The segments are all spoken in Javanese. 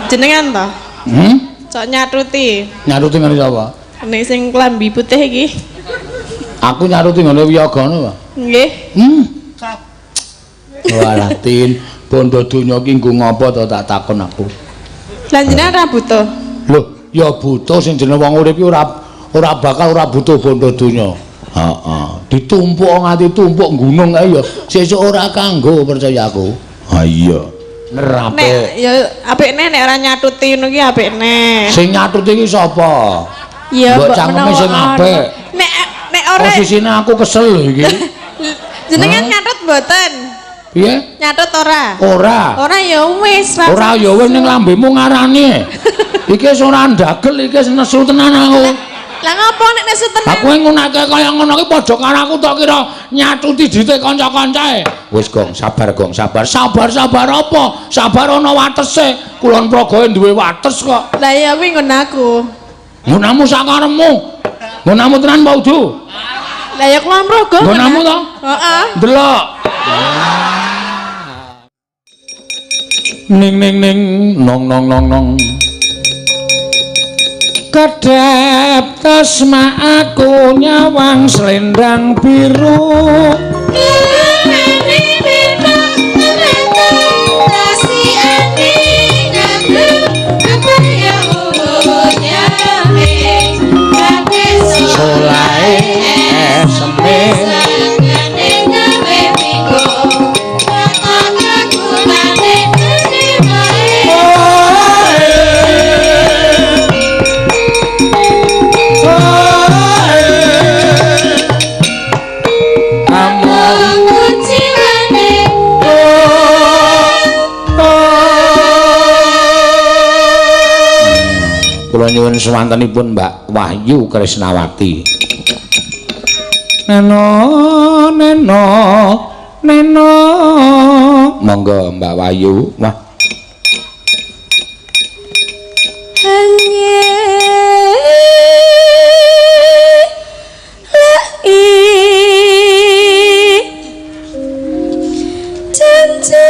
Jenengan to? Hmm? Cok nyatuti. Nyatuti ngene sapa? Nek sing klambi putih iki. Aku nyatuti ngene wiyaga ngono, Pak. Nggih. Walah Tin, bondo donya ki nggo ngapa to tak takon aku. Lah jenengan ora butuh. Loh, ya butuh sing jenenge wong urip ki ora bakal ora butuh bondo donya. Heeh. Ditumpuk nganti tumpuk gunung kae ya sesuk ora kanggo percaya aku. Ha iya. Nerape. Nek ya apikne nek ora nyatuti ngono ki apikne. Sing nyatuti ki sapa? Ya mbok cangkeme sing apik. Nek nek ora posisine aku kesel lho iki. Jenengan nyatut mboten? Piye? Nyatut ora? Ora. Ora ya wis. Ora ya wis ning lambemu ngarani. Iki wis ora ndagel, iki wis nesu tenan aku. Lah ngopo nek nesu tenan? Aku ngunake kaya ngono ki padha karo aku tak kira nyatuti dite kanca-kancae. Wis Gong, sabar Gong, sabar. Sabar-sabar apa? Sabar ana watese. Kulon Progoe duwe wates kok. Lah ya kuwi nggon aku. Nggonamu sakarepmu. Nggonamu tenan apa udu? Lah ya Kulon Progo. Nggonamu to? Heeh. Delok. Ning ning ning nong nong nong nong. Kedep tesma aku nyawang selendang biru. Solae eseme kula nyuwun swantenipun Mbak Wahyu Krisnawati. Neno neno neno, monggo Mbak Wahyu. Wah, hanya lai janji.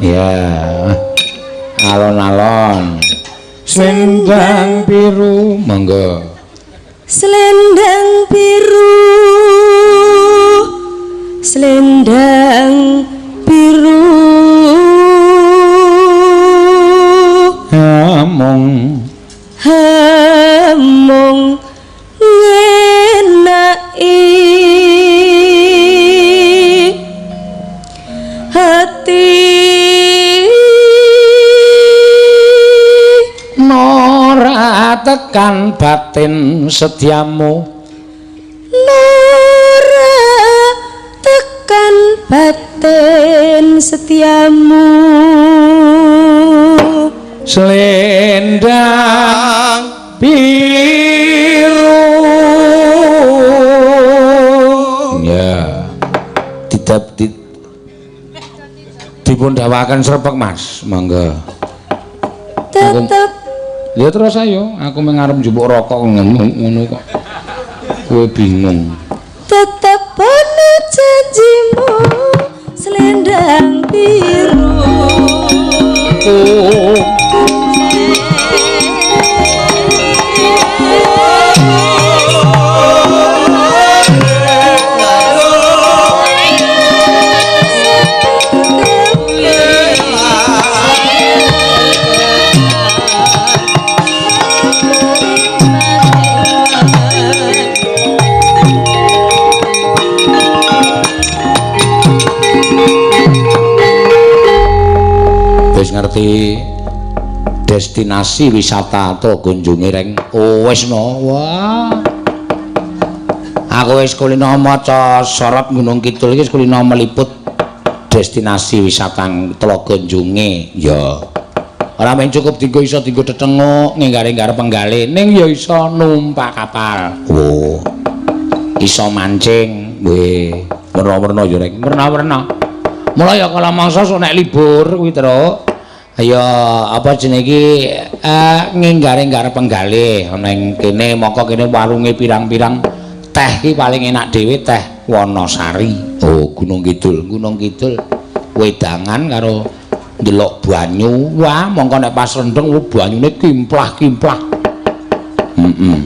Ya, alon-alon selendang biru, monggo. Selendang biru, selendang biru, hamung hamung ngenai hati. Nora tekan batin setiamu, nora tekan batin setiamu. Selendang biru. Ya, tidak dipun dawaken srepek Mas, monggo. Tetep ya terus ayo, aku meng arep njupuk rokok ngono kok. Kowe bingung. Tetep ana janjimu selendang biru. Wis ngerti destinasi wisata to kunjungi reng. Oh wis no. Wah. Aku wis kulino maca sorot Gunung Kidul iki wis kulino meliput destinasi wisata Tlaga Junge. Ya. Ora mung cukup dienggo iso dienggo tetenguk nginggare-nggare penggale ning ya iso numpak kapal. Oh. Iso mancing. Weh, werna-werna ya reng. Werna-werna. Mula ya kala mangsa sok nek libur kuwi Truk. Ya apa jenenge iki nginggare-nggare penggalih ana ing kene moko kene warunge pirang-pirang teh ki paling enak dhewe teh Wonosari. Oh, Gunung Kidul, Gunung Kidul wedangan karo Ndelok banyu, wah mongko nek pas rendeng banyune kimplah-kimplah. Heeh.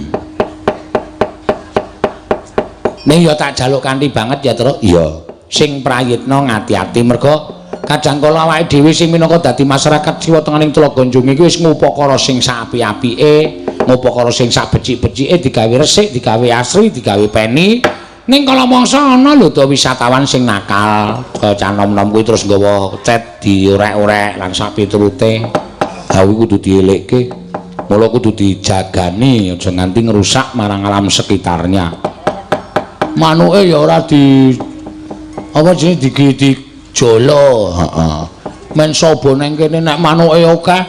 Ning ya tak jaluk kanthi banget ya, Truk. Iya. Sing prayitna ngati-ati merga kadang kala awake dhewe sing minangka dadi masyarakat siwa tengening Tlaga Njunge iki wis ngupakara sing saapik-apike, ngupakara sing sak becik-becike digawe resik, digawe asri, digawe peni. Ning kala mangsa ana lho to wisatawan sing nakal, kaya cah nom-nom kuwi terus nggawa cet diorek-orek lan sak piturute. Ha kuwi kudu dielekke. Mula kudu dijagani aja nganti ngrusak marang alam sekitarnya. Manuke ya ora di apa jenenge dijolo, heeh. Men saba nang kene nek manuke akeh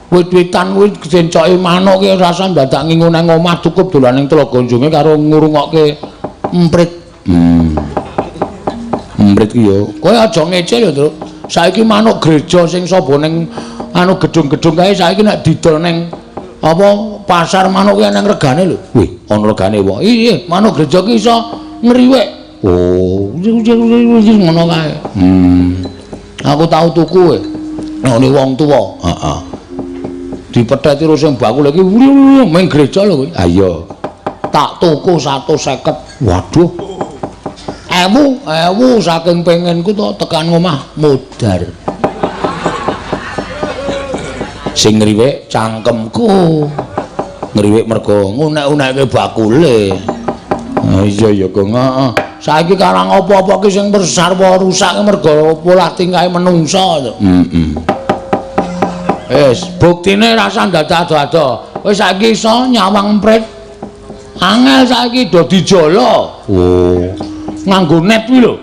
wit-witan kuwi dicencoki manuk ki rasa dadak ngingu nang omah cukup dolan ning Tlaga Njunge karo ngrungokke emprit. Emprit ki ya. Kowe aja ngece lho, Truk. Saiki manuk gereja sing saba ning anu gedung-gedung kae saiki nek didol ning apa pasar manuk ki nang regane lho. Wih, ana regane wae. Iya, manuk gereja ki iso ngriwik. Oh, ngono kae. Aku tau tuku kowe. Ngene wong tuwa. Heeh. Dipetheti terus sing bakul iki ming gereja lho kuwi. Ha iya. Tak tuku 150. Waduh. Ewu saking pengenku to tekan omah modar. Sing ngriwik cangkemku. Ngriwik mergo ngunek-unekke bakule. Ha iya ya, Gong. Heeh. Saiki karang apa-apa ki sing sarwa rusak mergo polah tingkahe menungsa to. Heeh. Wis, buktine rasa dadak ado-ado. Wis saiki iso nyawang emprit. Angel saiki do dijolo. Oh. Nganggo net kuwi lho.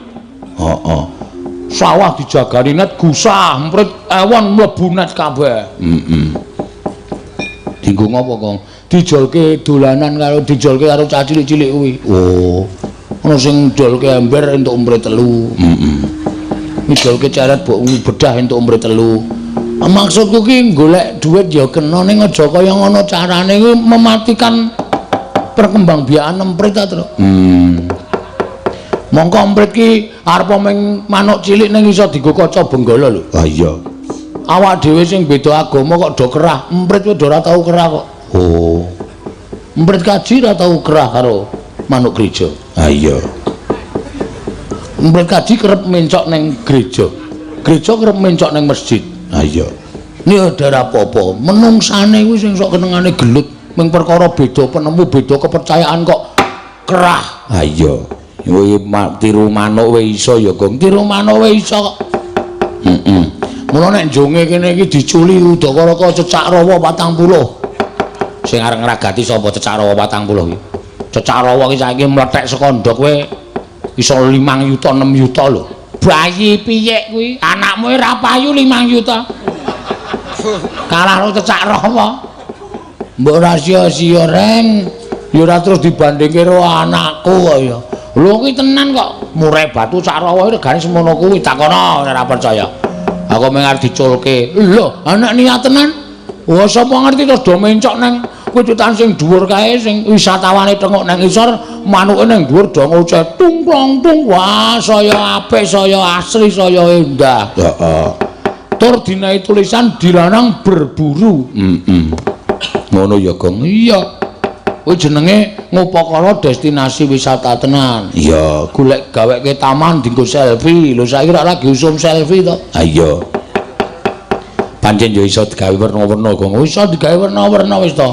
Heeh. Sawah dijagani net gusah, emprit ewon mlebu net kabeh. Heeh. Dinggo ngopo, Kong? Dijolke dolanan karo dijolke karo cah cilik-cilik kuwi. Oh. Ana sing ndolke ember entuk emprit 3. Heeh. Ngijolke ceret mbok bedah entuk emprit 3. Maksudku ki golek dhuwit ya kena ning aja kaya ngono carane kuwi mematikan perkembangbiakan emprit ta, Truk. Mongko emprit ki arep ming manuk cilik ning iso dienggo kaca benggala lho. Ha iya. Awak dhewe sing beda agama kok do kerah, emprit kuwi ora tau kerah kok. Oh. Emprit kaji ora tau kerah karo manuk gereja. Ha iya. Emprit kaji kerep mencok ning gereja. Gereja kerep mencok ning masjid. Ha iya. Ini ora apa-apa. Menungsane kuwi sing sok kenengane gelut ming perkara beda penemu, beda kepercayaan kok kerah. Ha iya. Kuwi tiru manuk wae iso ya, Gong. Tiru manuk wae iso kok. Heeh. Mula nek njonge kene iki diculi udakara cecak rawa 40. Sing arep ngragati sapa cecak rawa 40 iki? Cecak rawa iki saiki mlethek saka ndok kowe iso 5 yuta 6 yuta lho. Bayi piyek kuwi, anakmu ora payu 5 yuta. Kalah karo cecak rawa. Mbok ora sia-sia reng. Ya ora terus dibandingke karo anakku kok ya. Lho kuwi tenan kok. Murai batu cak rawa regane semono kuwi takono ora percaya. Aku mung arep diculke. Lho, anak niat tenan. Wah, sapa ngerti terus do mencok nang wit-witan sing dhuwur kae sing wisatawane tengok nang isor, manuke nang dhuwur do ngoceh tung plong tung. Wah, saya apik, saya asri, saya endah. Heeh. Tur dinae tulisan dilarang berburu. Heeh. Ngono ya, Gong. Iya. Kuwi jenenge ngupakara destinasi wisata tenan. Iya, golek gaweke taman dienggo selfie. Lho saiki rak lagi usum selfie to. Ha iya. Pancen yo iso digawe werna-werna, Gong. Iso digawe werna-werna wis to.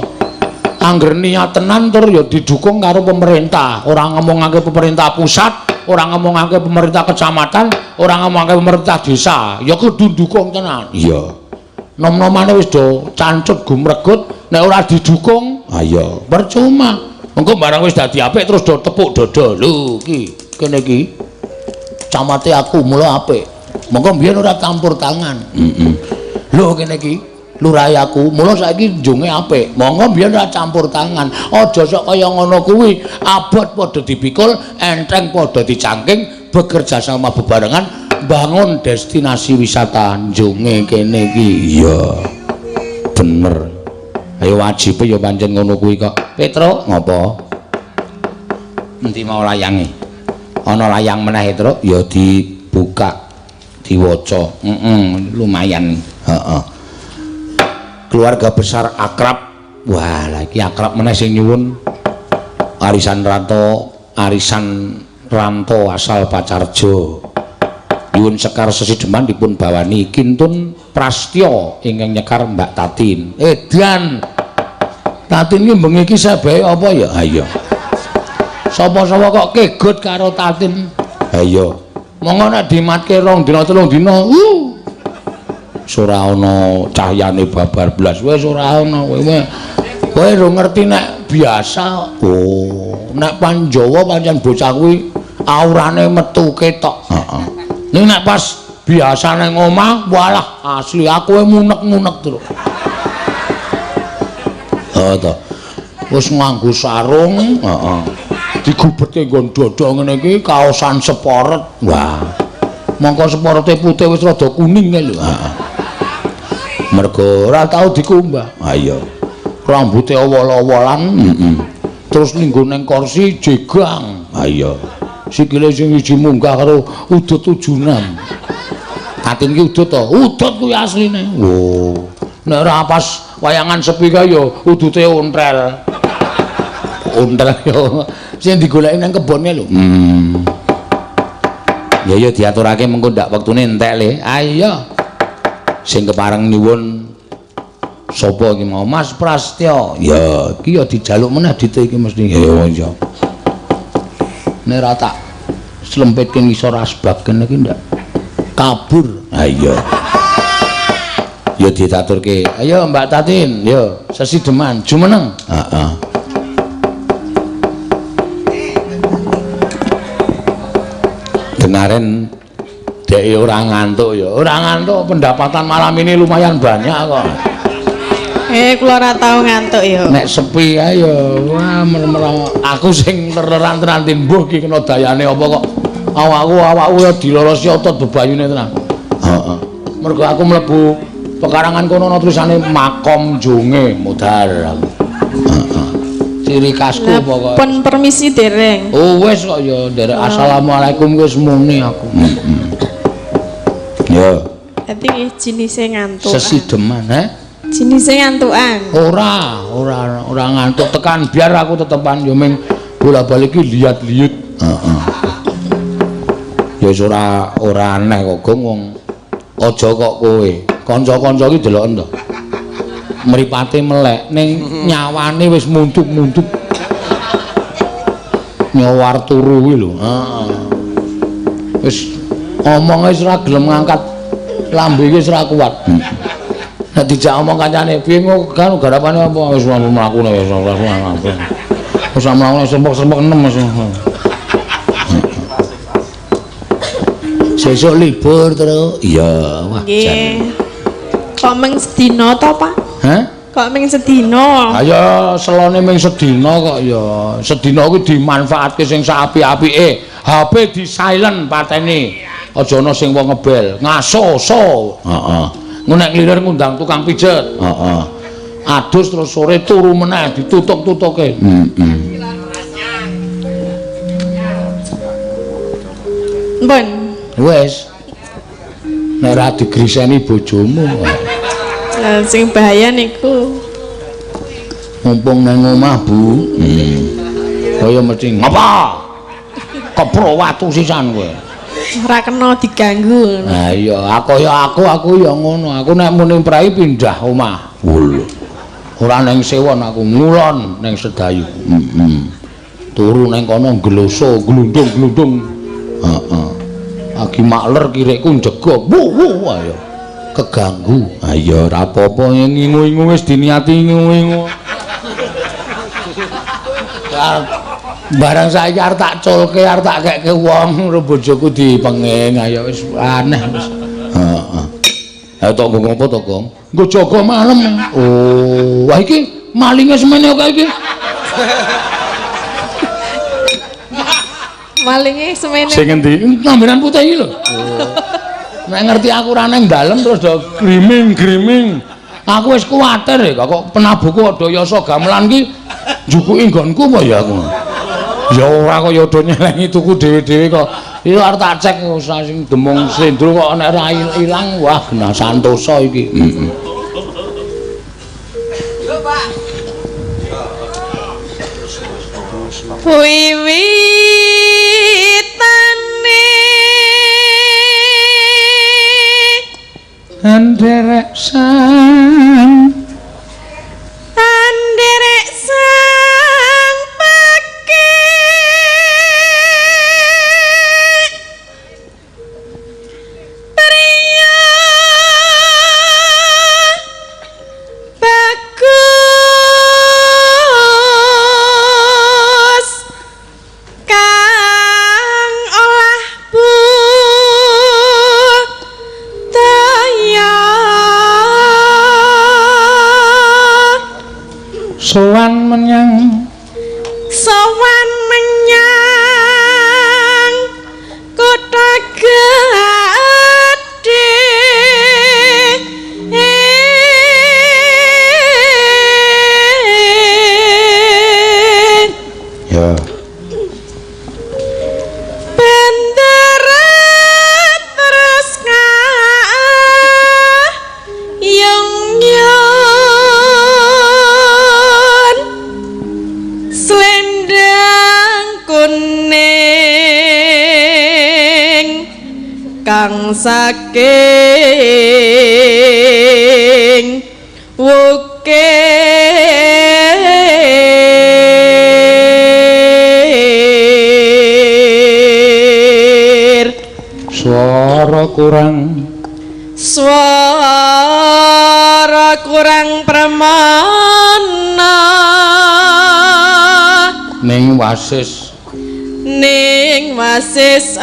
Angger niat tenan tur ya didukung karo pemerintah. Ora ngomongake pemerintah pusat, ora ngomongake pemerintah kecamatan, ora ngomongake pemerintah desa. Ya kudu ndukung tenan. Iya. Nom-nomane wis do cancut gumregut, nek ora didukung, ha iya, percuma. Engko barang wis dadi apik terus do tepuk dada. Lho iki, kene iki. Camate aku mula apik. Monggo mbiyen ora campur tangan. Heeh. Lho kene iki, lurahe aku, mula saiki njunge apik. Monggo mbiyen ora campur tangan. Aja sok kaya ngono kuwi, abot padha dipikul, enteng padha dicangking, bekerja sama bebarengan bangun destinasi wisata njunge kene iki. Iya. Bener. Ayo wajibe ya pancen ngono kuwi kok. Petruk, ngopo? Endi mau layange? Ana layang meneh, Truk? Ya dibuka. Diwaca. Heeh, lumayan. Heeh. Keluarga besar akrab. Wah, lah iki akrab meneh sing nyuwun. Arisan Ranto, Arisan Ranto asal Pacarjo. Nyuwun sekar sesideman dipun bawani Kintun Prastya ingkang nyekar Mbak Tatin. Edan. Tatin iki bengi iki sabae apa ya? Ha iya. Sapa-sapa kok kegut karo Tatin? Ha iya. Monggo nek dimatke 2 dina 3 dina, ora ana cahyane babar blas. Wis ora ana kowe. Kowe ora ngerti nek biasa. Oh, nek Panjawa pancen bocah kuwi aurane metu ketok. Heeh. Ning nek pas biasa nang omah, walah asli aku munek-munek terus. Oh to. Wis nganggo sarung, heeh. Digubetke nggon dada ngene iki kaosan seporet. Wah. Mongko seporete putih wis rada kuning kae lho. Heeh. Mergo ora tau dikumbah. Ha iya. Rambute awol-awolan, heeh. Terus linggo nang kursi jegang. Ha iya. Sikile sing siji munggah karo udut 76. Tatin ki udut to? Udut kuwi asline. Oh. Nek ora pas wayangan sepi kae ya udute ontrel. Ontrel yo sing digoleki nang kebon kae lho. Ya ya diaturake mengko ndak wektune entek le. Ayo. Sing kepareng nyuwun sapa iki mau? Mas Prastya. Ya, iki ya dijaluk meneh dite iki mesti. Ya ya. Nek ora tak slempitke ngisor asbak kene iki ndak kabur. Ha iya. Ya ditaturke. Ayo Mbak Tatin, yo sesideman jumeneng. Heeh. Dengaren dhek ora ngantuk ya. Ora ngantuk, pendapatan malam ini lumayan banyak kok. Kula ora tau ngantuk ya. Nek sepi ae ya, wah merem-merem. Aku sing ler-leran tenan timbuh iki kena dayane apa kok. Awakku ya dilorosi otot bebayune tenan. Heeh. Mergo aku mlebu pekarangan kono ana tulisane makom Jonge modar aku. Heeh. Ciri khasku pokoke. Pun permisi dereng. Oh wis kok ya nderek assalamualaikum wis muni aku. Ya. Dadi nggih jinise ngantuk. Sesideman, he? Jinise ngantukan. Ora ngantuk tekan biar aku tetepan ya ming bola-balik iki liat-liut. Heeh. Ya wis ora aneh kok Gong wong aja kok kowe. Kanca-kanca iki deloken to. Mripate melek ning nyawane wis muntuk-muntuk. Nyawar turu kuwi lho. Heeh. Wis omong wis ora gelem ngangkat lambe iki wis ora kuat. Nek dijak omong kancane piye kok kan garapane apa wis mlakune wis ora mlaku. Wis mlakune sempok-sempok 6 wis. Sesuk libur terus. Iya, wah jan. Kok mung sedina to, Pak? Hah? Kok mung sedina? Ayo selone mung sedina kok ya. Sedina kuwi dimanfaatke sing sak apik-apike. HP di silent pateni. Aja ana sing wong ngebel. Ngaso-so. Heeh. Engko nek nglilir ngundang tukang pijet. Heeh. Adus terus sore turu meneh ditutuk-tutuke. Heeh. Mpun. Wis. Nek ora digriseni bojomu. Lah sing bahaya niku. Mumpung nang omah, Bu. Kaya mesti ngapa? Kepro watu sisan kowe. Ora kena diganggu. Lah iya, aku ya ngono. Aku nek muni prei pindah omah. Lho. Ora ning sewon aku, ngulon ning Sedayu. Heeh. Turu ning kono ngloso, glundung-glundung. Heeh. Agi makler kirikku njegok. Wuh, wuh ayo. Keganggu. Ha iya ora apa-apa ngingu-ingu wis diniati ngingu-ingu. Barang saiki arep tak culke, arep tak kekke wong, karo bojoku dipenging, ayo wis aneh wis. Heeh. Ha tok nggo ngopo to, Gong? Nggo jaga malem. Oh, wah iki malinge semene kok iki. Malinge semene. Sing endi? Nambenan putih iki lho. Oh. Nek ngerti aku ora nang dalem terus do griming-griming. Aku wis kuwatir ya kok penabuhku ada yasa gamelan ki njukuki nggonku apa ya aku. Ya ora kok ya do nyelengi tuku dhewe-dhewe kok. Iki arep tak cek sing demung slendro kok nek ora ilang wah genah santosa iki. Heeh. Yo, Pak. Wiwitane anderek sang anderek sang pake priya bagus kang olah budaya sowan menyang sowan menyang kutha gedhe. Ya Bendera terus yung yun selendang kuning kang saking wukir suara kurang suara kurang pramana ning wasis ning wasis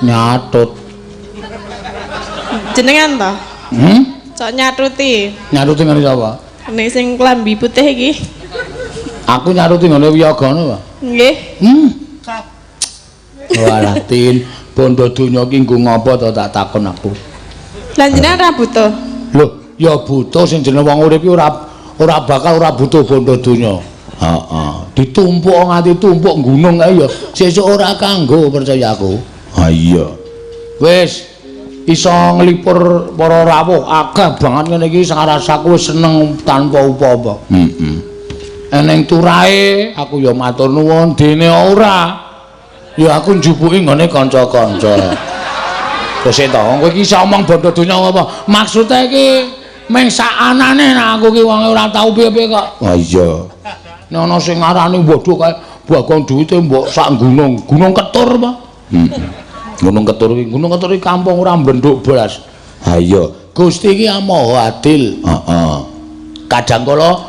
nyatut jenengan to cok nyatuti nyatuti ngene sapa ning sing klambi putih iki aku nyatuti ngene wiyagane Pak nggih. Walah Tin, bondo donya iki nggo ngapa to tak takon aku. Lah jenengan ora butuh? Lho, ya butuh sing jenenge wong urip iki ora bakal ora butuh bondo donya. Heeh. Ditumpuk nganti tumpuk gunung kae ya sesuk ora kanggo percaya aku. Ha iya. Wis iso nglipur para rawuh akeh banget ngene iki rasaku wis seneng tanpa upa-upa. Heeh. Eneng turahe aku ya matur nuwun dene ora. Ya aku njupuki nggone kanca-kanca. Wis to, kowe iki iso omong bondo donya apa? Maksude iki mung sakanane nek aku ki wong ora tau piye-piye kok. Ha iya. Nek ana sing ngarani bodho kae bagong duwite mbok sak gunung, gunung ketur apa? Heeh. Gunung Ketur iki, Gunung Ketur iki kampung ora mblenduk blas. Ha iya, Gusti iki maha adil. Heeh. Kadang kala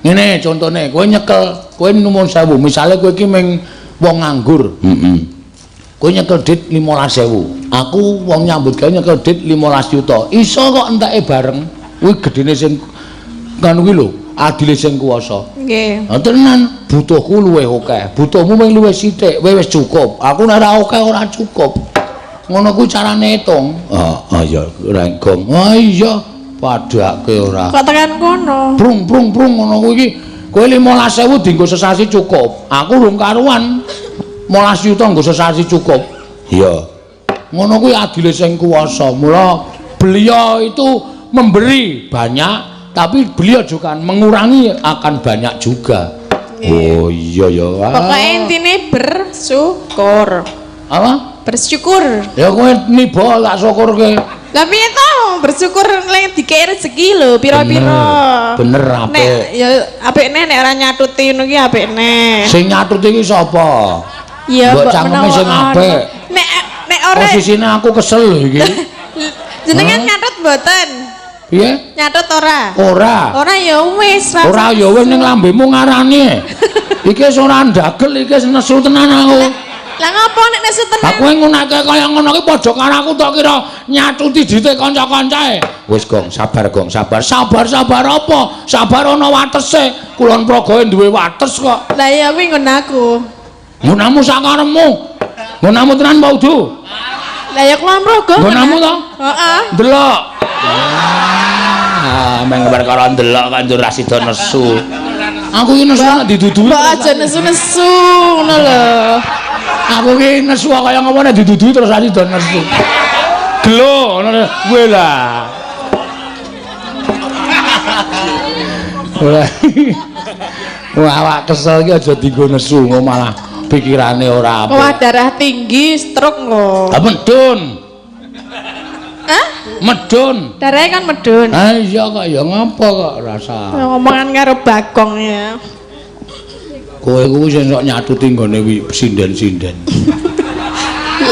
ngene contone, kowe nyekel, kowe nuwun sewu, misale kowe iki mung wong nganggur. Heeh. Kowe nyekel dit 15.000. Aku wong nyambut gawe nyekel dit 15 juta. Iso kok enteke bareng. Kuwi gedene sing ngono kuwi lho, adile sing kuwasa. Nggih. Ha tenan, butuhku luwih akeh. Butuhmu mung luwih sithik, kowe wis cukup. Aku nek ora akeh ora cukup. Ngono kuwi carane ngitung. Heeh, ya renggong. Ha iya, padhake ora. Kok tekan kono? Prung prung prung ngono kuwi iki. Kowe 15.000 dienggo sesasi cukup. Aku rung karuan. 15 yuta nggo sesasi cukup. Iya. Ngono kuwi adile sing kuwasa. Mula beliau itu memberi banyak, tapi beliau juga mengurangi akan banyak juga. Oh iya ya. Pokoke intine bersyukur. Apa? Bersyukur. Ya kowe niba tak syukurke. Lah piye to? Bersyukur lek dikek rezeki lho, pira-pira. Bener apik. Nek ya apik nek ora nyatuti ngono ki apik nek. Sing nyatuti ki sapa? Ya mbok cangkeme sing apik. Nek nek ora posisine aku kesel lho iki. Jenengan nyatut mboten? Piye? Nyatut ora? Ora. Ora ya wis. Ora ya wis ning lambemu ngarani. Iki wis ora ndagel, iki wis nesu tenan aku. Lah ngopo nek nesu tenan? Aku ngunake kaya ngono ki padha karo aku tok kira nyatuti dite kanca-kancae. Wis Gong, sabar Gong, sabar. Sabar-sabar apa? Sabar ana watese. Kulon Progoe duwe wates kok. Lah ya kuwi nggon aku. Nggonamu sakarepmu. Nggonamu tenan apa udu? Lah ya Kulon Progo. Nggonamu to? Heeh. Ndelok. Ah, meng perkara ndelok kok njur ra sida nesu. Aku iki nesu nek diduduhi. Mbok aja nesu-nesu ngono lho. Aku iki nesu kaya ngopo nek diduduhi terus ati do nesu. Gelo ngono kowe lah. Wah, awak kesel iki aja dienggo nesu engko malah pikirane ora apik. Wah, darah tinggi, stroke lho. Ha medun. Hah? Medun. Darahnya kan medun. Ha iya kok ya ngapa kok rasa. Ngomongan karo Bagong ya. Kowe kuwi sing sok nyatuti nggone sinden-sinden.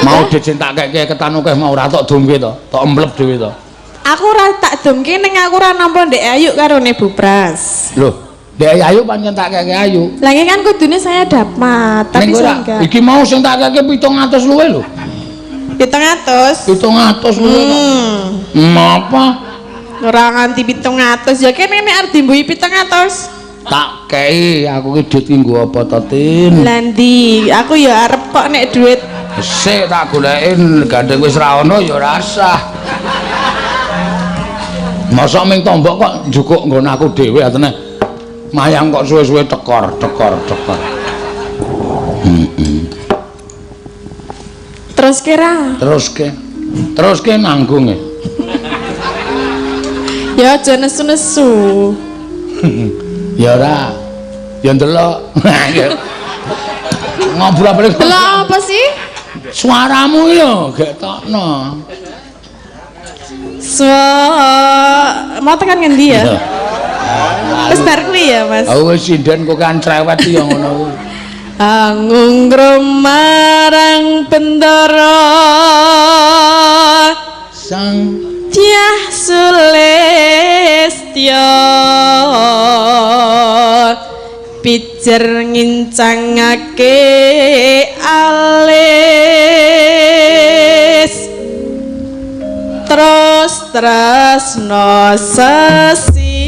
Mau dit sing tak keke ketan akeh mau ora tok dumke to, tok emplep dhewe to. Aku ora tak dumke ning aku ora nampa Ndek Ayu karo ne Bu Pras. Loh, Ndek Ayu pancen tak keke Ayu. Lah iki kan kudune saya dapat, tapi saya enggak. Iki mau sing tak keke 700 luwe lho. 700? 700 luwe kok. Apa? Ora nganti 700 ya kene nek arep dimbuhi 700. Tak kei aku ki duit ki nggo apa to, Tin? Lah ndi? Aku ya arep kok nek duit. Sik tak goleki gandeng wis ra ono ya ora sah. Mosok ming tombok kok njukuk nggon aku dhewe atene. Mayang kok suwe-suwe tekor, tekor, tekor. Heeh. Terus kira? Teruske. Teruske nanggung e. Ya aja nesu-nesu. Ya ora. Ya ndelok. Ngobrol apa? Delok apa sih? Suaramu iki lho, gek tokno. Mau tekan ngendi ya? Wis bar kuwi ya, Mas. Oh wis sinden kok kan cerewet ya ngono kuwi. Angungrum marang bendara sang Dyah Sulistya pijer ngincangake alis terus tresno sesideman.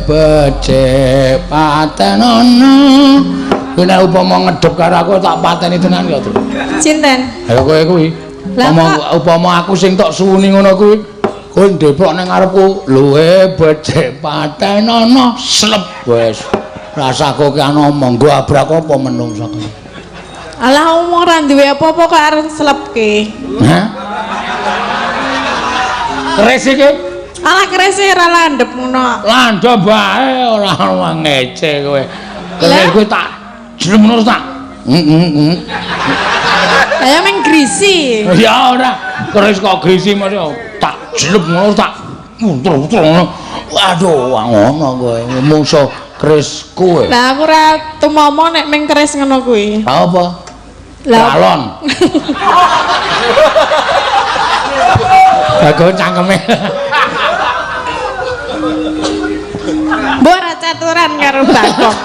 Becik patenono. Kowe nek upama ngedhep karo aku tak pateni tenan kok, Tru. Sinten? Ayo kowe kuwi. Upama aku sing tok suwuni ngono kuwi, kowe ndeplok ning ngarepku, luwe becik patenono, slep wis. Rasa kowe ki ana omong, nggo abrak apa menungsa kuwi. Alah omong ra duwe apa-apa kok arep slepke. Hah? Keris iki? Alah kerese ora landhep ngono. Landhep bae ora ngece kowe. Keris kowe tak jlem tak. Kaya meng grisi. Ya ora, keris kok grisi mesti tak jlem ngono tak muter-muter ngono. Waduh, ngono kowe mungso keris kowe. Lah aku ora tumomo nek meng keris ngono kuwi. Apa? Balon. Bagus cangkeme. Mbok ora caturan karo Bagong.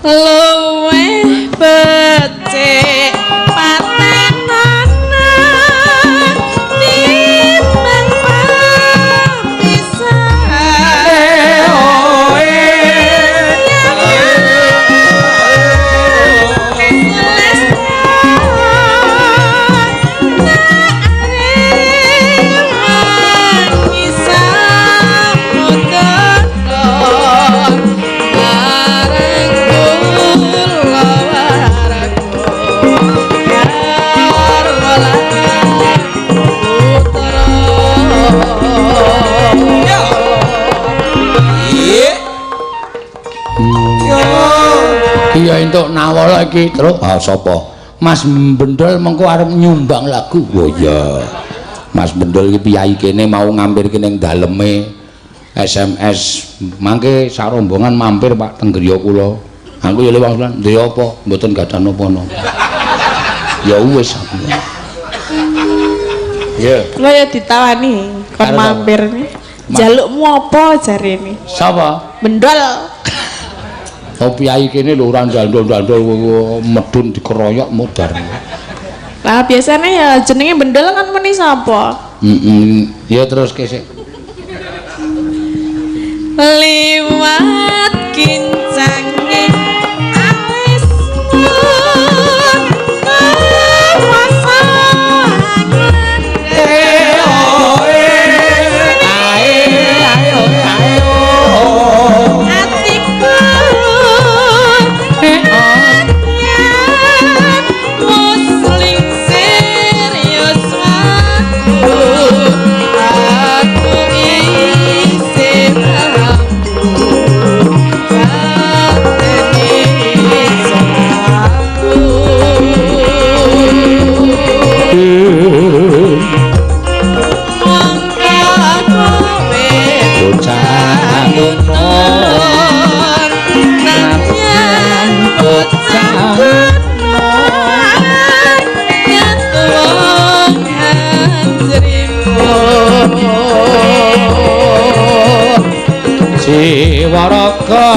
Luwih becik patenana timbang papisahan. Iya entuk nawala iki, Truk. Ah sapa? Mas Bendol mengko arep nyumbang lagu. Oh iya. Mas Bendol iki piyayi kene mau ngampirke ning daleme. SMS mangke sak rombongan mampir Pak teng griya kula. Aku ya lewat lan ndek apa mboten gadah napa-napa. Ya wis aku. Ya. Kula ya ditawani kon mampir. Jalukmu apa jarene? Sapa? Bendol. Oh piyai kene lho ora ndandol-ndandol medun dikeroyok modar. Lah biasane ya jenenge bendol kan muni sapa? Heeh. Ya terus kesik. Liwat kincange alismu kuwasa atiku muslim serius aku isih Jiwaraga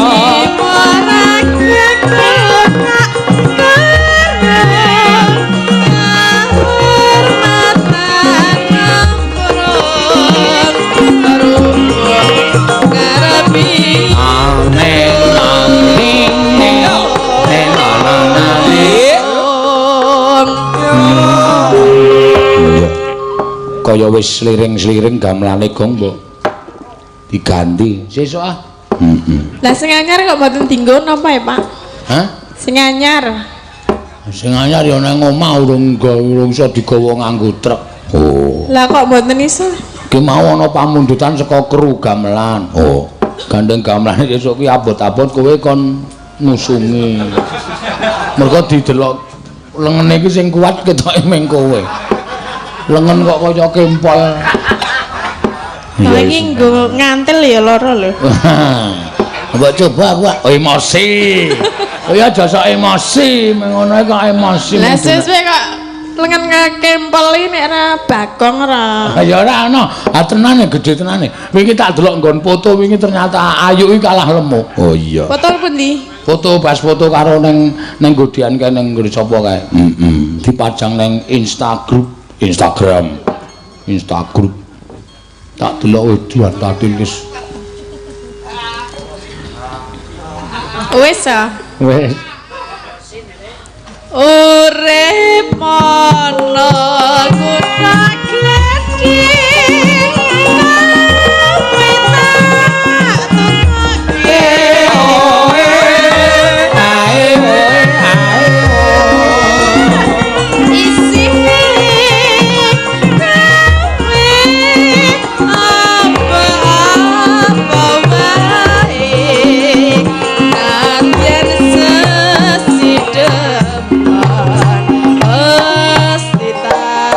kaya wis sliring-sliring gamelane gong mbok diganti sesuk ah. Heeh. Lah sing anyar kok mboten dinggo napa ya, Pak? Hah? Sing anyar. Sing anyar ya nang omah urung iso digawa nganggo truk. Oh. Lah kok mboten iso? Ki mau ana pamundutan saka kru gamelan. Oh. Gandeng gamelane sesuk ki abot-abot kowe kon ngusungi. Mergo didelok lengene iki sing kuat ketoke ming kowe. Lengen kok kaya kempol. Lah iki nggo ngantil ya lara lho. Mbok coba aku oh, emosi. Oh ya aja sok emosi, ngono kok emosi. Lah sesuk kok lengen kempol iki nek ora bagong ora. Ya ora ana. Ah tenane gedhe tenane. Wingi tak delok nggon foto wingi ternyata ayu iki kalah lemu. Oh iya. Foto pundi? Foto pas foto karo ning ning godian kae ning nggon sapa kae. Heeh. Dipajang ning Instagram. Instagram. Tak delok wedian tatil wis. Wis ah. Wis. Urip ana kutha gedhe. Kowe tak tukoke. Isine kowe apa-apa wae nadyan sesidepan pasti tak.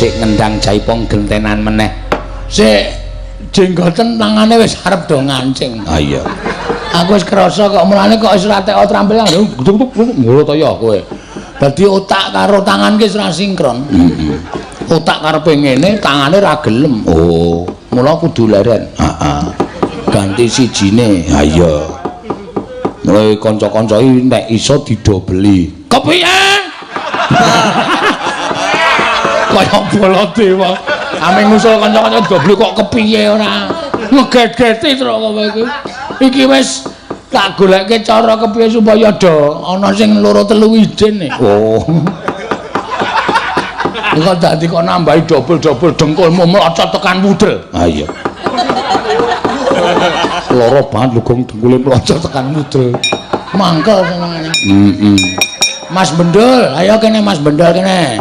Sik ngendang jaipong gentenan meneh. Sik jenggoten tangane wis arep do ngancing. Ha iya. Aku wis krasa kok mulane kok wis ora teko trampil ngono to ya kowe. Dadi otak karo tangan ki wis ora sinkron. Heeh. Otak karepe ngene, tangane ra gelem. Oh, mula kudu leren. Heeh. Ganti sijine. Ha iya. Mulai kanca-kanca iki nek iso didobeli. Kepiye? Kaya Baladewa. Ame ngusul kanca-kanca dobeli kok kepiye ora? Ngeget-geti terus kowe iki. Iki wis tak goleke cara kepiye supaya do ana sing loro telu izin. Oh. Kok dadi kok nambahi dobel-dobel dengkulmu mlocot tekan mudel. Ha iya. Loro banget lho gong dengkule mlocot tekan mudel. Mangkel senengane. Heeh. Mas Bendul, ayo kene Mas Bendul kene.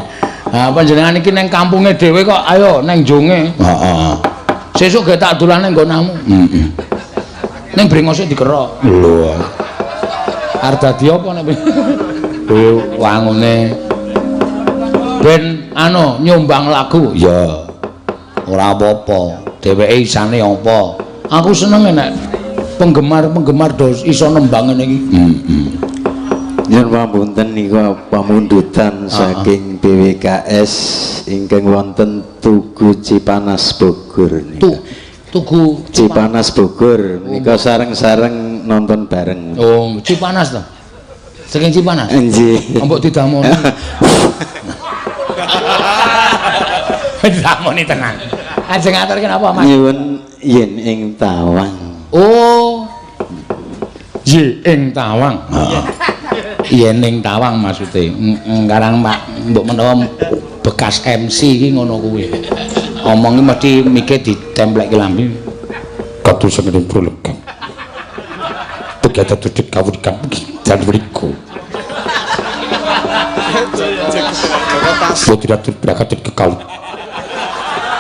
Ha panjenengan iki nang kampunge dhewe kok ayo nang Jonge. Heeh. Sesuk ge tak dolan nang nggonamu. Heeh. Ning brengose dikerok. Lho. Arep dadi apa nek kowe wangune ben anu nyumbang lagu. Ya. Ora apa-apa. Dheweke isane apa? Aku seneng nek penggemar-penggemar do iso nembang ngene iki. Heeh. Nyuwun pamunten niku pamundutan saking BWKS ingkang wonten Tugu Cipanas Bogor niku. Tugu Cipanas Bogor nika sareng-sareng nonton bareng. Oh, Cipanas to. Saking Cipanas? Nggih. Mbok didamoni. Didamoni tenan. Ajeng aturke napa, Mas? Nyuwun yen ing tawang. Oh. Ye ing tawang. Heeh. Yen ing tawang maksude. Heeh, karang Pak mbok menawa bekas MC iki ngono kuwi. Omongi mesti mike ditemplekke lambe. Kados ngene prolegan. Tegata tutik kawurikan dan mriku. Putra berangkat ke kau.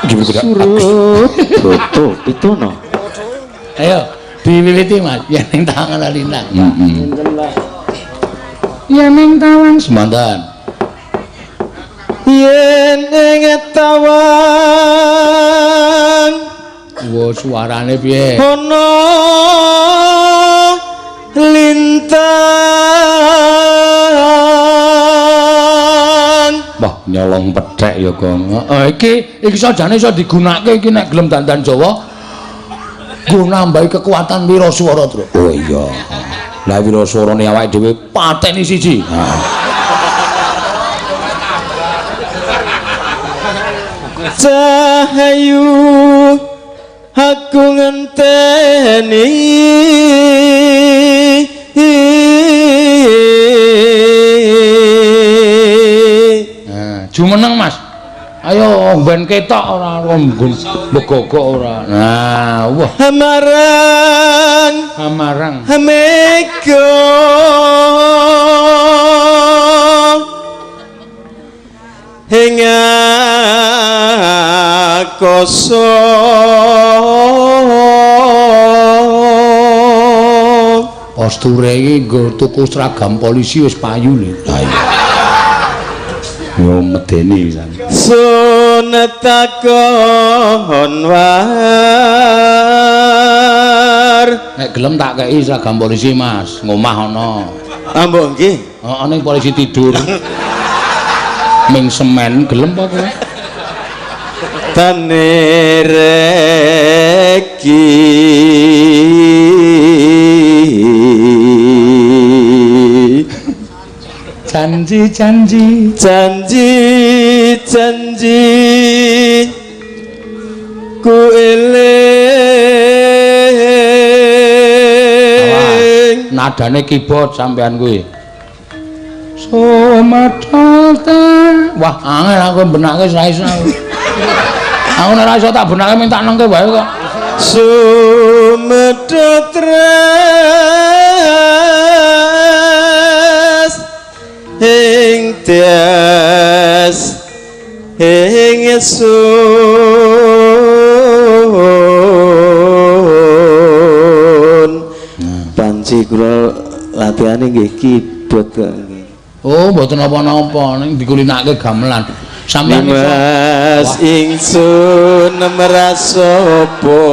Surut Broto Pitono. Ayo diwiwiti Mas, yen ing tawang ana lintang. Heeh. Yen ing tawang semanten. Yen ing tawang. Wo suarane piye? Ana lintang. Wah, nyolong pethek ya, Gong. Heeh, iki sajane iso digunakake iki nek gelem dandan Jawa. Nggo nambahi kekuatan wiraswara, Tru. Oh iya. Lah wiraswarane awake dhewe pateni siji. Heeh. Cahayu aku ngenteni jumeneng Mas. Ayo ben ketok ora nggon begogok ora. Nah, wah. Hamarang hamarang mega ing akasa. Posture iki nggo tuku seragam polisi wis payu lho. Ha iya. Yo medeni pisan. Sunetakon war. Nek gelem tak kei seragam polisi Mas, ngomah ana. Ah mbok nggih. Heeh ning polisi tidur. Ming semen gelem apa kowe? Tanereki janji-janji janji-janji ku eling. Nadane keyboard sampean kuwi. Sumadha. Wah, angel aku benake ora iso. Aku nek ora iso tak benake minta nengke wae kok. Sumedha tres ing des ing sun. Panci kula latihane nggih keyboard kok. Oh, mboten napa-napa ning dikulinake gamelan. Sampeyan iso. Mas ingsun merasa apa?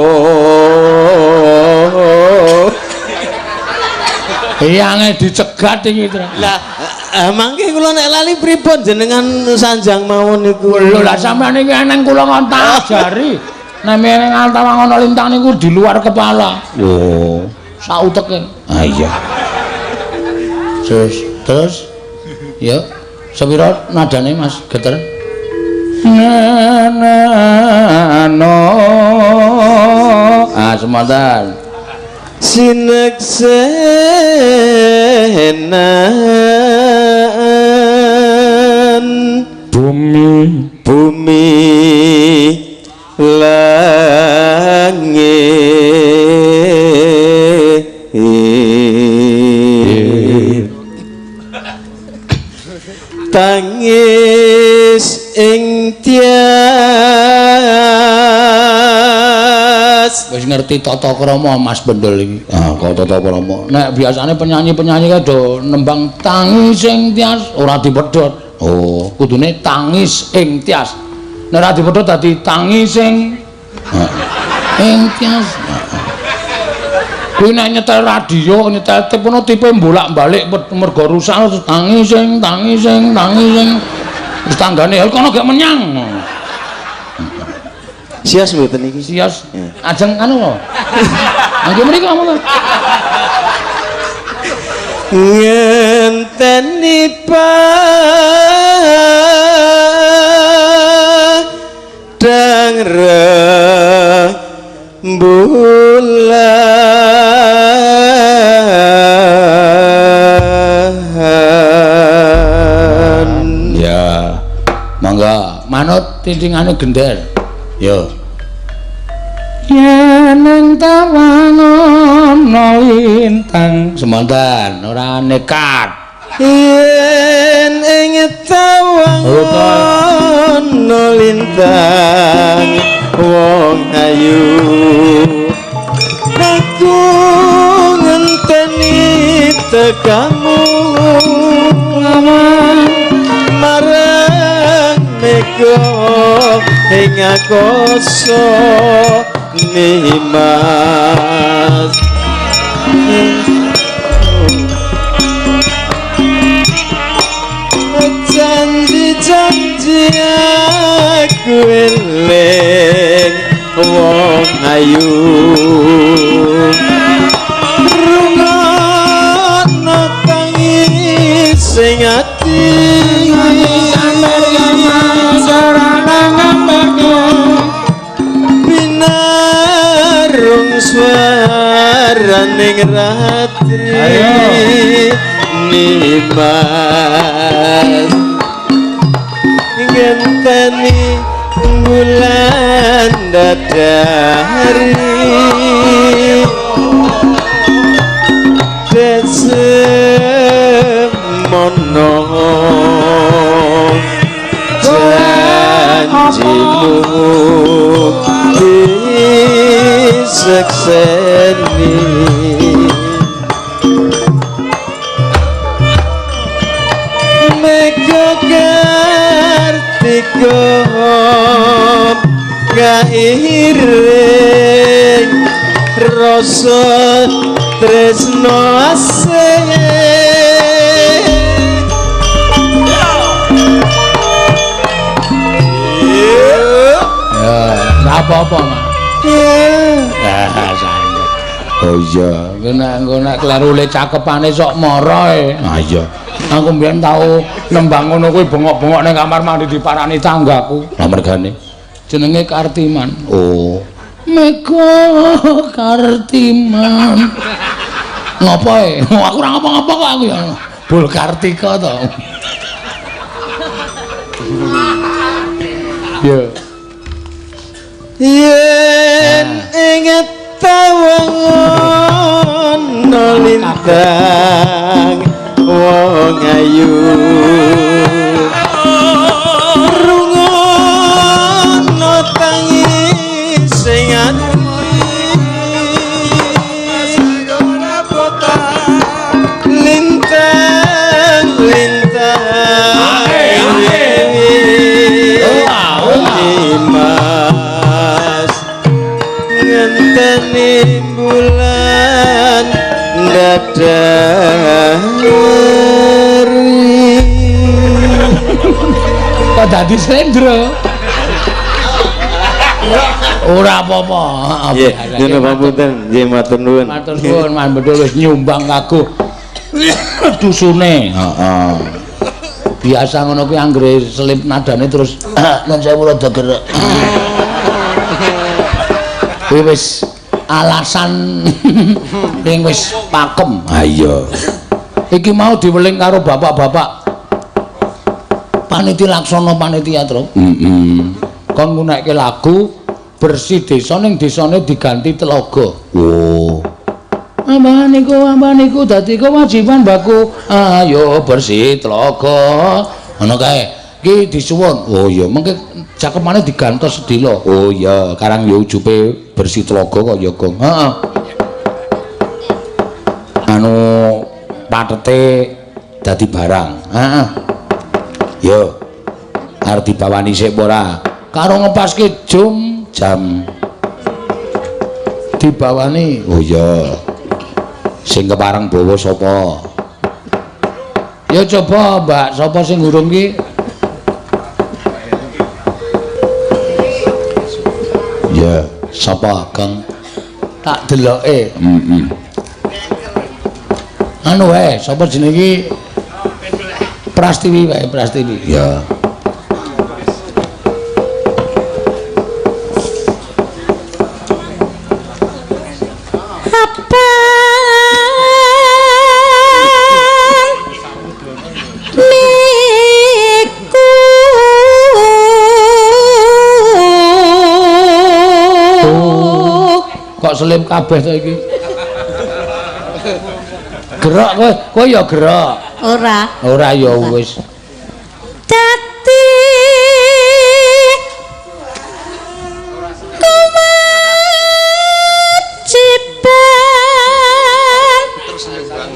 Iyange dicegat iki, Tru. Lah, mangke kula nek lali pripun jenengan sanjang mawon niku. Lho lah sampeyan iki eneng kula ngon tak ajari. Nek meneng antawang ana lintang niku di luar kepala. Oh, sauteke. Ah iya. Terus, terus. Ya, sepira nadane Mas Geter? Na na no. Ah, semonten. Sineksenan bumi bumi langit tangis ing tias. Wis ngerti tata krama Mas Bendol iki. Ah, kok tata krama. Nek biasane penyanyi-penyanyi kae do nembang tangis ing tias ora dipedhot. Oh, kudune tangis ing tias. Nek ora dipedhot dadi tangis ing ing tias. Kuwi nek nyetel radio, nyetel tape ono tipe bolak-balik mergo rusak terus tangis ing tangis ing tangis ing. Wis tanggane kono gak menyang. Sias mboten iki. Sias. Ajeng anu kok. Mangke mriko apa? Ngenteni padang rembulan. Ya. Mangga manut tintingane gender. Yo. Yen ing tawang ana lintang. Semonten ora nekat. Yen ing tawang ana lintang wong ayu aku ngenteni tekamu marang mega ing akasa nimas. Janji-janji aku eling wong ayu rungokno tangis sing ati binarung swaraning ratri nimas ngenteni bulan dadari desemono janjimu disekseni. Mega Kartika kairing rasa tresno asih. Ya, ora apa-apa, Mas. Ya, santai. Oh iya, engko nek kleru le cakepane sok mara e. Ah iya. Aku mbiyen tau nembang ngono kuwi bengok-bengok ning kamar mandi diparani tanggaku. Lah mergane jenenge Kartiman. Oh. Mega Kartiman. Ngopo e? Aku ora ngapa-ngapa kok aku ya. Bul Kartika to. Ya. Yen ing tawang ana lintang wong ayu rungokno tangis sing ati lintang lintang. Kok dadi slendro? Ora apa-apa. Nggih, nyuwun pamunten, nggih matur nuwun. Matur nuwun Mas Bedul wis nyumbang kanggo dusune. Heeh. Biasa ngono kuwi anggere selip nadane terus nun sewu rada gerek. Kuwi wis alasan ning wis pakem. Ha iya. Iki mau diweling karo bapak-bapak panitia laksana panitia, Tru. Heeh. Kon ngunekke lagu bersih desa ning desane diganti telaga. Oh. Apa niku dadi kewajiban baku. Ayo bersih telaga. Ngono kae. Iki disuwun. Oh iya, mengke cakepane digantos sedhela. Oh iya, karang ya ujube bersih telaga kok ya, Gong. Heeh. Anu patete dadi barang. Heeh. Yo. Arep dibawani sik apa ora? Karo ngepaske jum jam dibawani. Oh iya. Sing kepareng bawa sapa? Ya coba Mbak, sapa sing ngurung ki? Ya, sapa Kang? Tak deloke. Heeh. Anu wae, sapa jenenge iki? Prastiwi wae, Prastiwi. Ya. Kok selip kabeh to iki? Gerak kowe, kowe ya gerak. Ora. Ora ya wis. Dadi kewajiban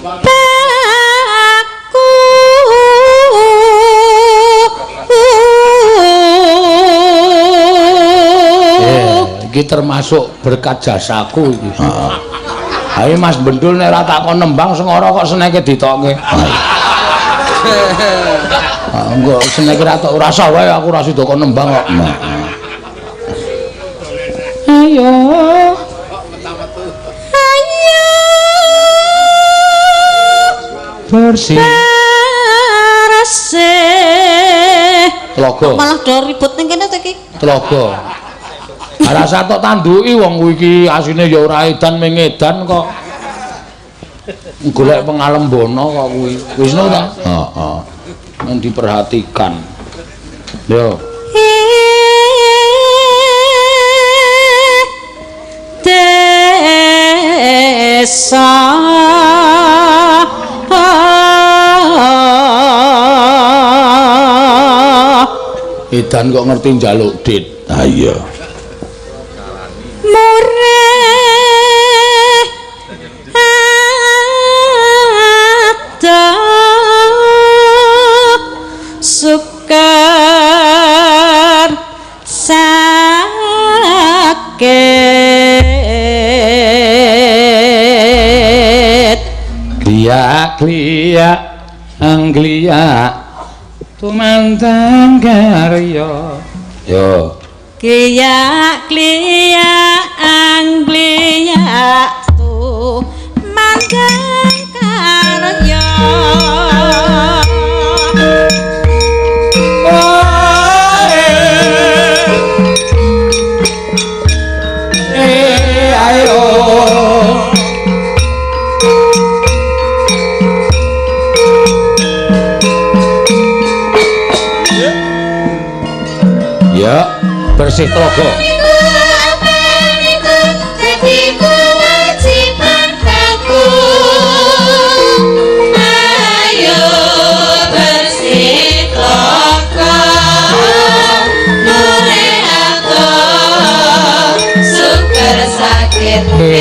baku. Iki termasuk berkat jasaku iki. Heeh. Ayo Mas Bendul nek ora tak kon nembang sengara kok seneke ditokke. Ah engko seneke ora tok ora usah wae aku ora sida kon nembang kok. Ayo. Ayo. Bersih. Bersih. Telaga. Malah do ribut ning kene to iki. Telaga. Ora usah tok tanduki wong kuwi iki asine ya ora edan mengedan kok. Golek pengalembono kok kuwi. Wisnu ta? Heeh. Yang diperhatikan. Yo. Desa Edan kok ngerti njaluk dit. Ha iya. Murih ada sukar sakit. Kliak kliak angliak tumandang karya. Yo. Kliak kliak angliak tumandang karya. Ayo. Ya, bersih telaga. Ayo bersih telaga, nure ato suker sakit. Ayo.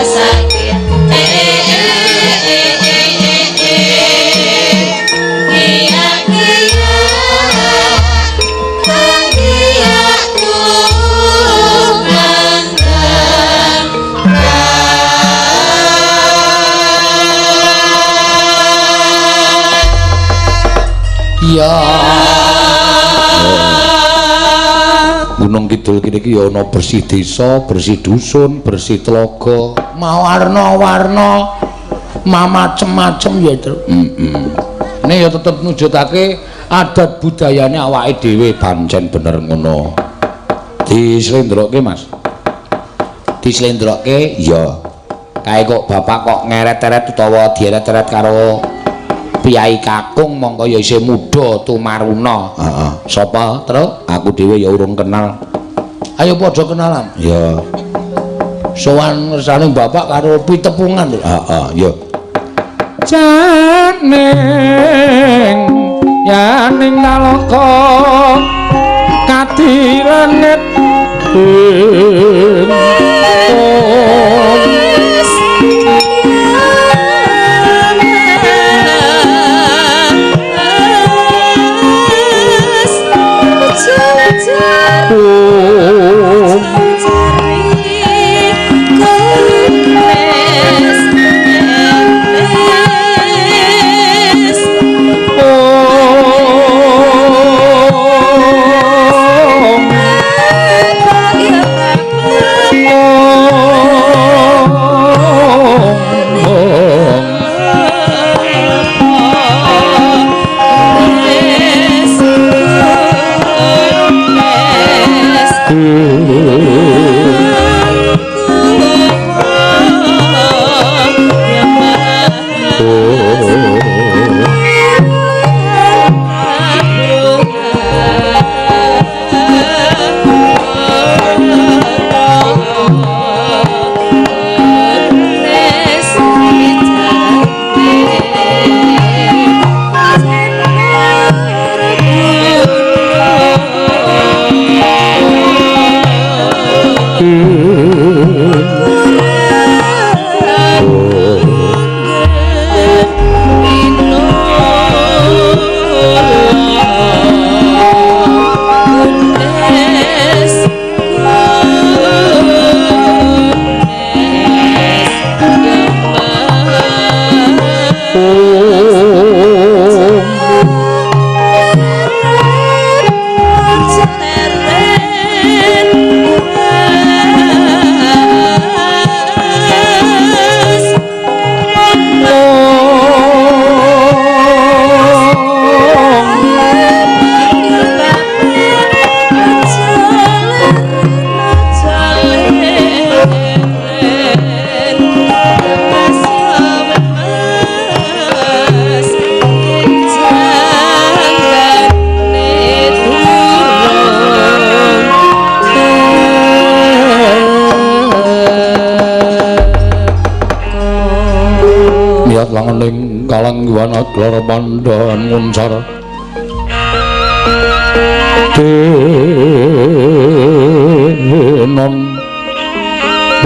Sakit Iya. Gunung Kidul kene iki ya ana bersih desa, bersih dusun, bersih telaga, mawarna-warna, macem-macem ya, Tru. Heeh. Ini ya tetep nujudake adat budayane awake dhewe pancen bener ngono. Dislendroke, Mas. Dislendroke ya. Kae kok bapak kok ngeret-eret utawa dieret-eret karo piyai kakung mongko ya isih muda tumaruna. Heeh. Sapa, Tru? Aku dhewe ya urung kenal. Ayo padha kenalan. Ya. Sowan ngersane bapak karo pitepungan. Heeh, ya. Janing yaning nalaka kadilenget ing Langening kalang yuwana glara pandhan nguncar denon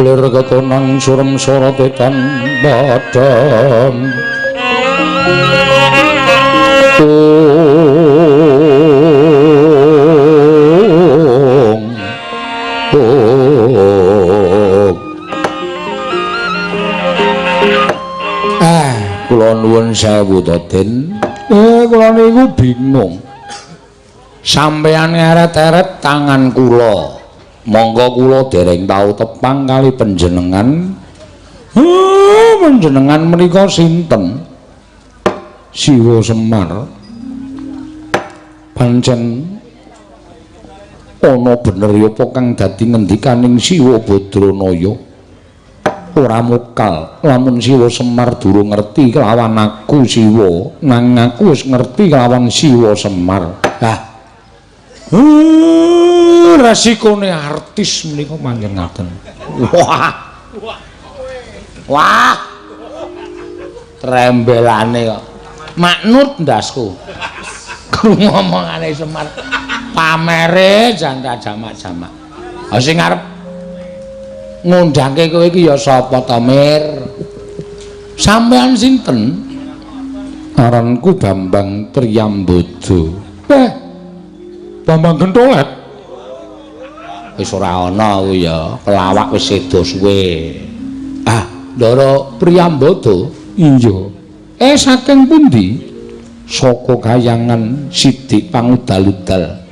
lir kekonang surem sorote tan padang Kula nuwun sewu to, Den. Kula niku bingung. Sampeyan ngeret-eret tangan kula. Monggo kula dereng tau tepang kali panjenengan. Panjenengan menika sinten? Siwa Semar. Pancen ana bener ya apa kang dadi ngendikaning Siwa Badranaya? Ora mokal lamun Siwa Semar durung ngerti kelawan aku Siwa, nang aku wis ngerti kelawan Siwa Semar. Lah, resikone artis menika manggen ngaten. Wah. Wah. Trembelane kok. Maknut ndasku. Krungu omongane Semar. Pamere jan jamak-jamak. Ha sing arep Ngundangke kowe iki ya sapa to, Mir? Sampeyan sinten? Aranku Bambang Priyambodo. Bambang Gentolet. Wis ora ana kuwi ya, pelawak wis sedo suwe. Ah, Ndara Priyambodo? Iya. Saking pundi? Saka kayangan Sidik Pangudal-udal.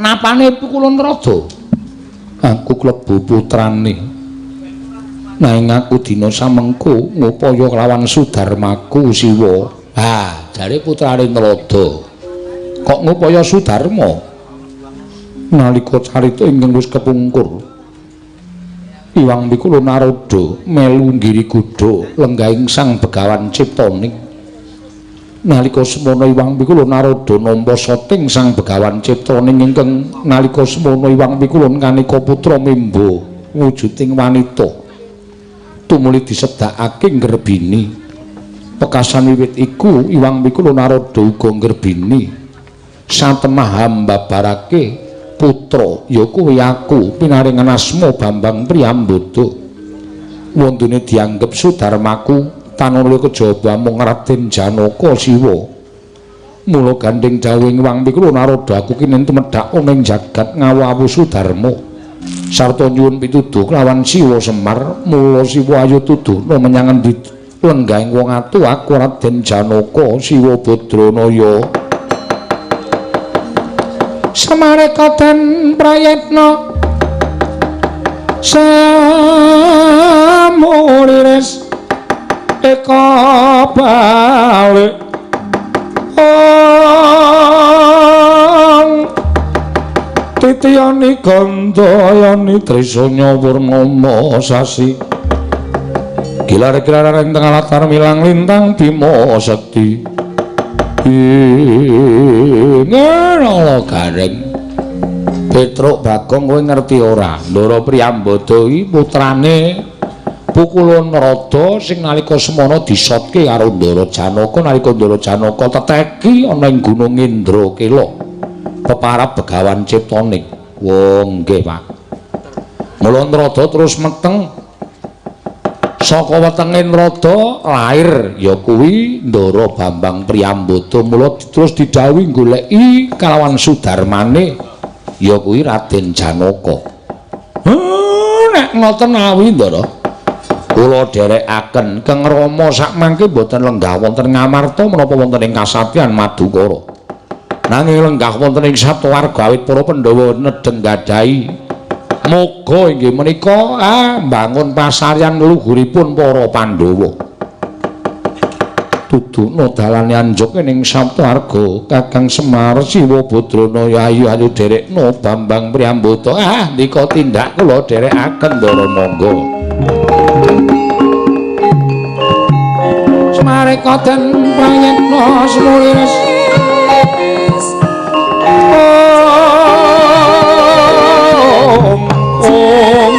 Napane Pukulun Rada? Aku klebu putrane. Nanging aku dina samengko ngupaya kelawan Sudarmaku Siwa. Ha, jare putrane Narada. Kok ngupaya Sudarma? Nalika carita ingkang wis kepungkur, Iwang Mikula Narada melu nggiri kuda lenggahing Sang Begawan Ciptaning. Nalika semono Iwang Mikula Narada nampa soting Sang Begawan Ciptaning ingkang nalika semono Iwang Mikula kaneka putra memba wujuding wanita. Tumuli disedhakake ngrebini. Pekasan wiwit iku Iwang Mikula Narada uga ngrebini. Satemah hambabarake putra ya kuwi aku pinaringan asma Bambang Priyambodo. Wondene dianggep Sudarmaku tanana kejaba mung Raden Janaka Siwa. Mula gandheng dawuhing Iwang Mikula Narada aku kinen tumedhak ana ing jagat ngawu-awu Sudarma sarta nyuwun pituduh kelawan Siwa Semar. Mula Siwa ayo tuduhna menyang endi lenggahing wong atu aku Raden Janaka Siwa Badranaya. Samareka den prayetna samuriris eka balik ong titiyani gandayani trisanya purnama sasi gilar-gilar ing tengah latar milang lintang bima sekti. Ngono Gareng. Petruk Bagong kowe ngerti ora? Ndara Priyambodo iki putrane Pukulun Rada sing nalika semono disotke karo Ndara Janaka nalika Ndara Janaka teteki ana ing Gunung Indrakila peparab Begawan Ciptaning. Wong nggih, Pak. Mula Narada terus meteng. Saka wetenge Narada lair ya kuwi Ndara Bambang Priyambodo. Mula terus didhawuhi goleki kalawan Sudarmane ya kuwi Raden Janaka. Nek ngoten awi Ndara, kula dherekaken Kang Rama sakmangke mboten lenggah wonten Ngamarta menapa wonten ing Kasatyan Madukara. Nanging lenggah wonten ing Saptawarga awit para Pandhawa nedheng gadhahi moga inggih menika mbangun pasaryan luhuripun para Pandhawa. Tuduhna dalane anjuk ning Saptawarga Kakang Semar Siwa Badranaya ayo ayo dherekna Bambang Priyambodo. Ndika tindak kula dherekaken Ndara monggo. Semareka den prayetna semuliris. Om Om.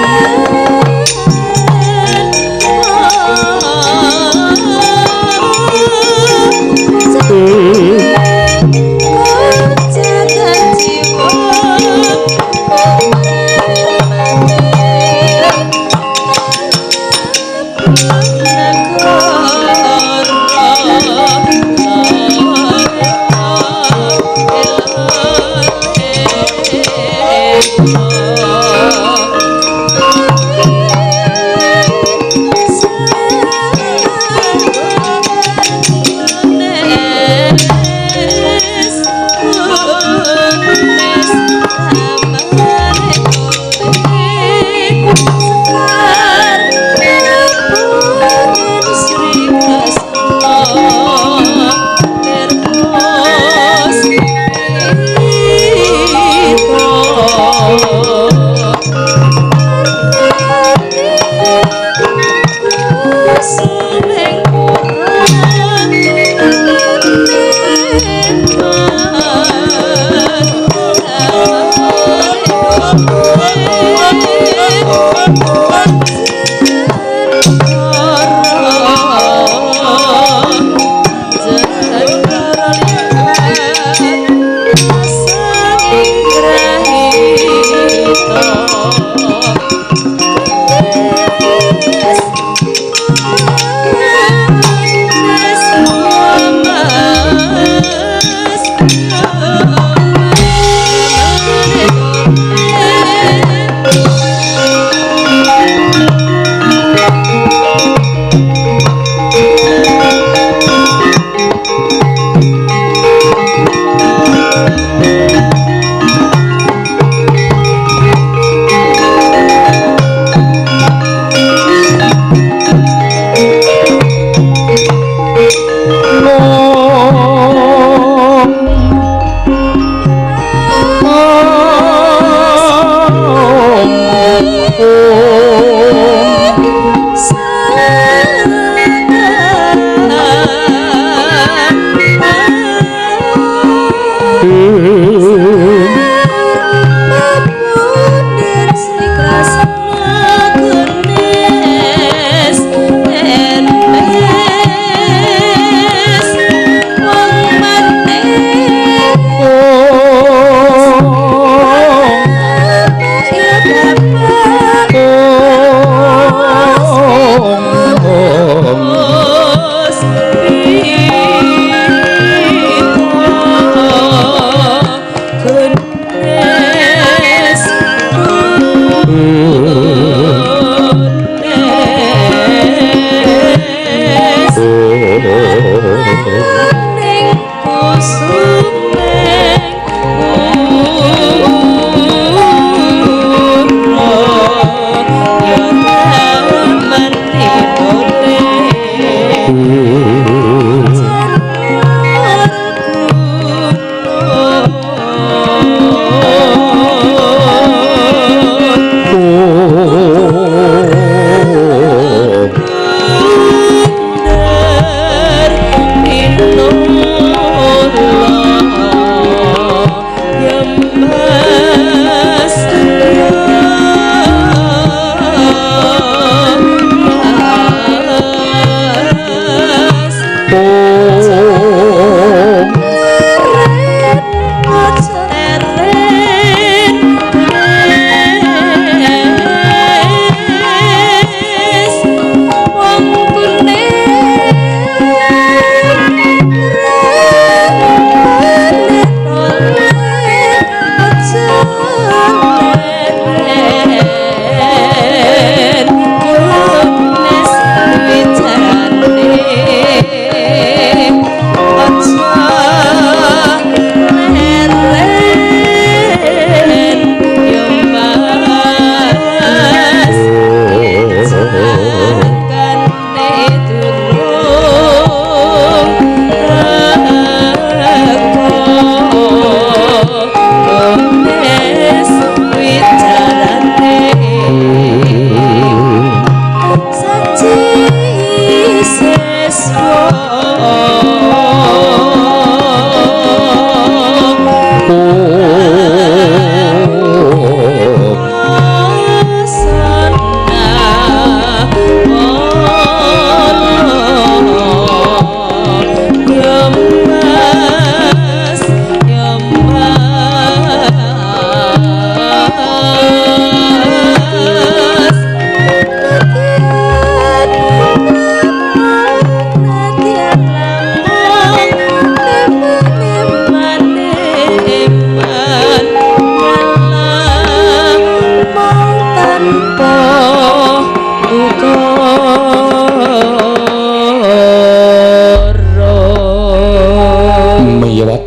Miyawat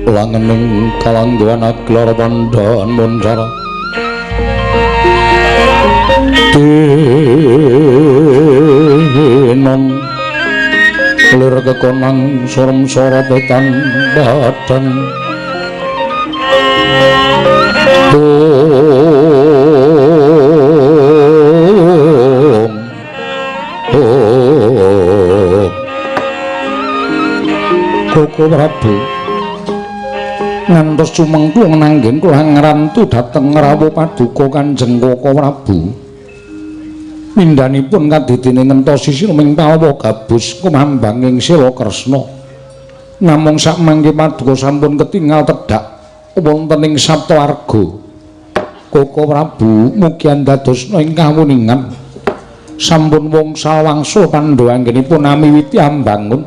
langening kalangguhan aglara pandhan muncara denon lir kekonang sorem sorotetan badan tung tung Koko Prabu ngantos sumengkung nanggen kula ngrantu dhateng rawuh paduka Kanjeng Koko Prabu. Mindhanipun kadidene ngentosi sirming pawa gabus kumambanging sila Kresna. Namung sakmangke paduka sampun ketingal tedhak wonten ing Saptawarga. Koko Prabu mugi andadosna ing kawuningan sampun wangsa wangsul Pandhawa anggenipun amiwiti ambangun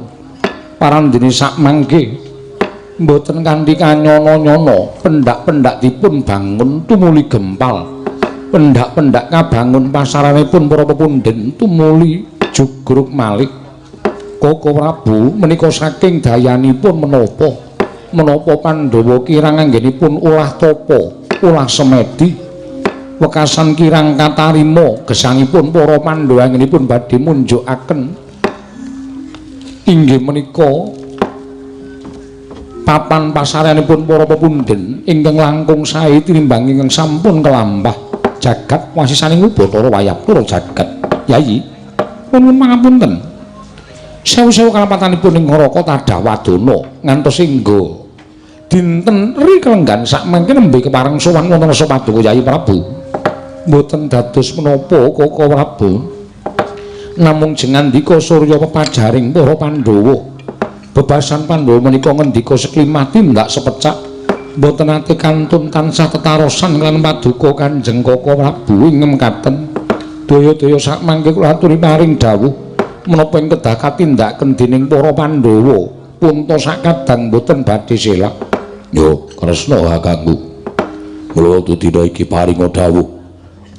parandene sakmangke mboten kanthi kanyono-nyono pendak-pendak dipun bangun tumuli gempal, pendak-pendak kabangun pasaranipun para pepundhen tumuli jugruk malih. Koko Prabu menika saking dayanipun menapa menapa Pandhawa kirang anggenipun ulah tapa, ulah semedi, wekasan kirang katarima gesangipun para Pandhawa anggenipun badhe munjukaken inggih menika papan pasareanipun para pepundhen ingkang langkung sae tinimbang ingkang sampun kelampah jagat wasisaning Ubathara Wayabdara jagat. Yayi, nuwun pangapunten. Sewu-sewu kalapatanipun ing Naraka tadah wadana ngantos engga dinten ri kelenggan sakmangke nembe kepareng sowan wonten rasa paduka Yayi Prabu. Mboten dados menapa Koko Prabu. Namung jengandika surya pepajaring para Pandhawa. Bebasan Pandhawa menika ngendika seklimah tindak sepecak mboten nate kantun tansah tetarosan lan paduka Kanjeng Koko Prabu ing mekaten. Daya-daya sakmangke kula aturi paring dawuh menapa ing kedah katindakaken dening para Pandhawa punta sakadang mboten badhe selak. Yo Kresna kakangku, kula wektu dina iki paringa dawuh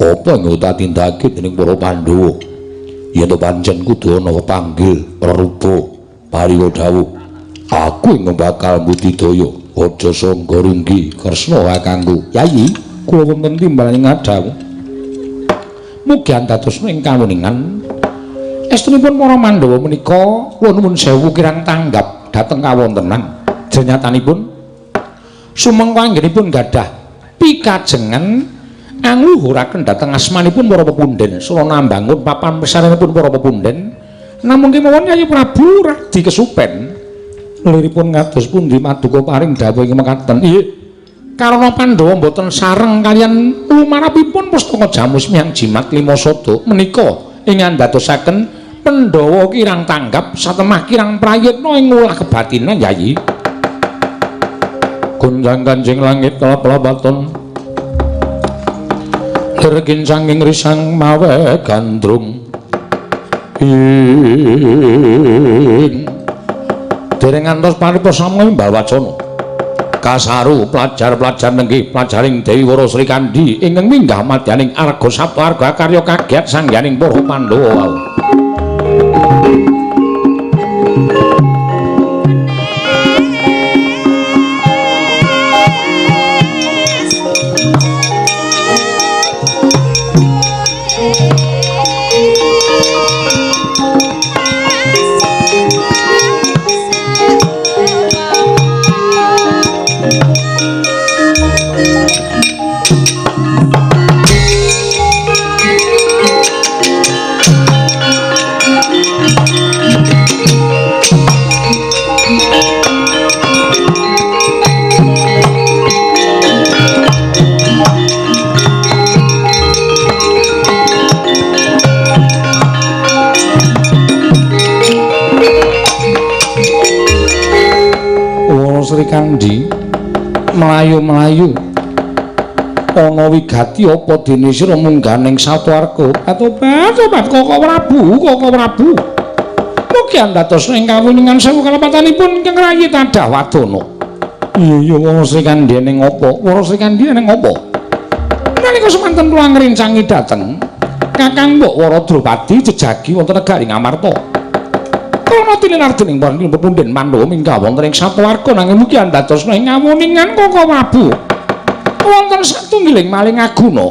apa ing katindakake dening para Pandhawa yen to pancen kudu ana pepanggil rerupa paringa dawuh aku ing bakal mbudidaya aja sangga runggi. Kresna kakangku. Yayi, kula wonten timbalan ngadhawuh mugi andadosna ing kawuningan estunipun para Pandhawa menika kula nuwun sewu kirang tanggap dhateng kawontenan. Jenyatanipun sumengko anggenipun gadah pikajengan angluhuraken dhateng asmanipun para pepundhen sarana mbangun papan pesarenipun para pepundhen. Namung kemawon Yayi Prabu radi kesupen liripun kados pundi maduka paring dawuh ing mekaten. Nggih, karana Pandhawa mboten sareng kaliyan lumarapipun pustaka Jamus Miang Jimat Lima Sada menika ing andadosaken Pandhawa kirang tanggap satemah kirang prayitna ing ulah kebatinan. Yayi, gonjang kanjing langit kelap-lapaton lir saking risang mawe gandrung ing dereng ngantos paripa samya imbal wacana kasaru pelajar-pelajar nenggih pelajaring Dewi Wara Sri Kandi ingkang minggah madyaning arga sapta arga karya kagiat sangyaning para Pandhawa wau. Sri Kandi mlayu-mlayu ana wigati apa dene sira munggah ning Satwarga. Atobat Koko Prabu, Koko Prabu. Mugi andados ing kawuningan sewu kalepatanipun ingkang rayi tadah wadana. Iya iya Wara Sri Kandi ning apa? Wara Sri Kandi ning apa? Nalika semanten kula ngrencangi dhateng Kakang mbok Wara Drupadi jejagi wonten negari Ngamarta. Krana tilinardening para punden Pandhawa minggah wonten ing satawarga nanging mugi andadosna ing ngawuningan Kaka Prabu. Wonten satunggiling maling aguna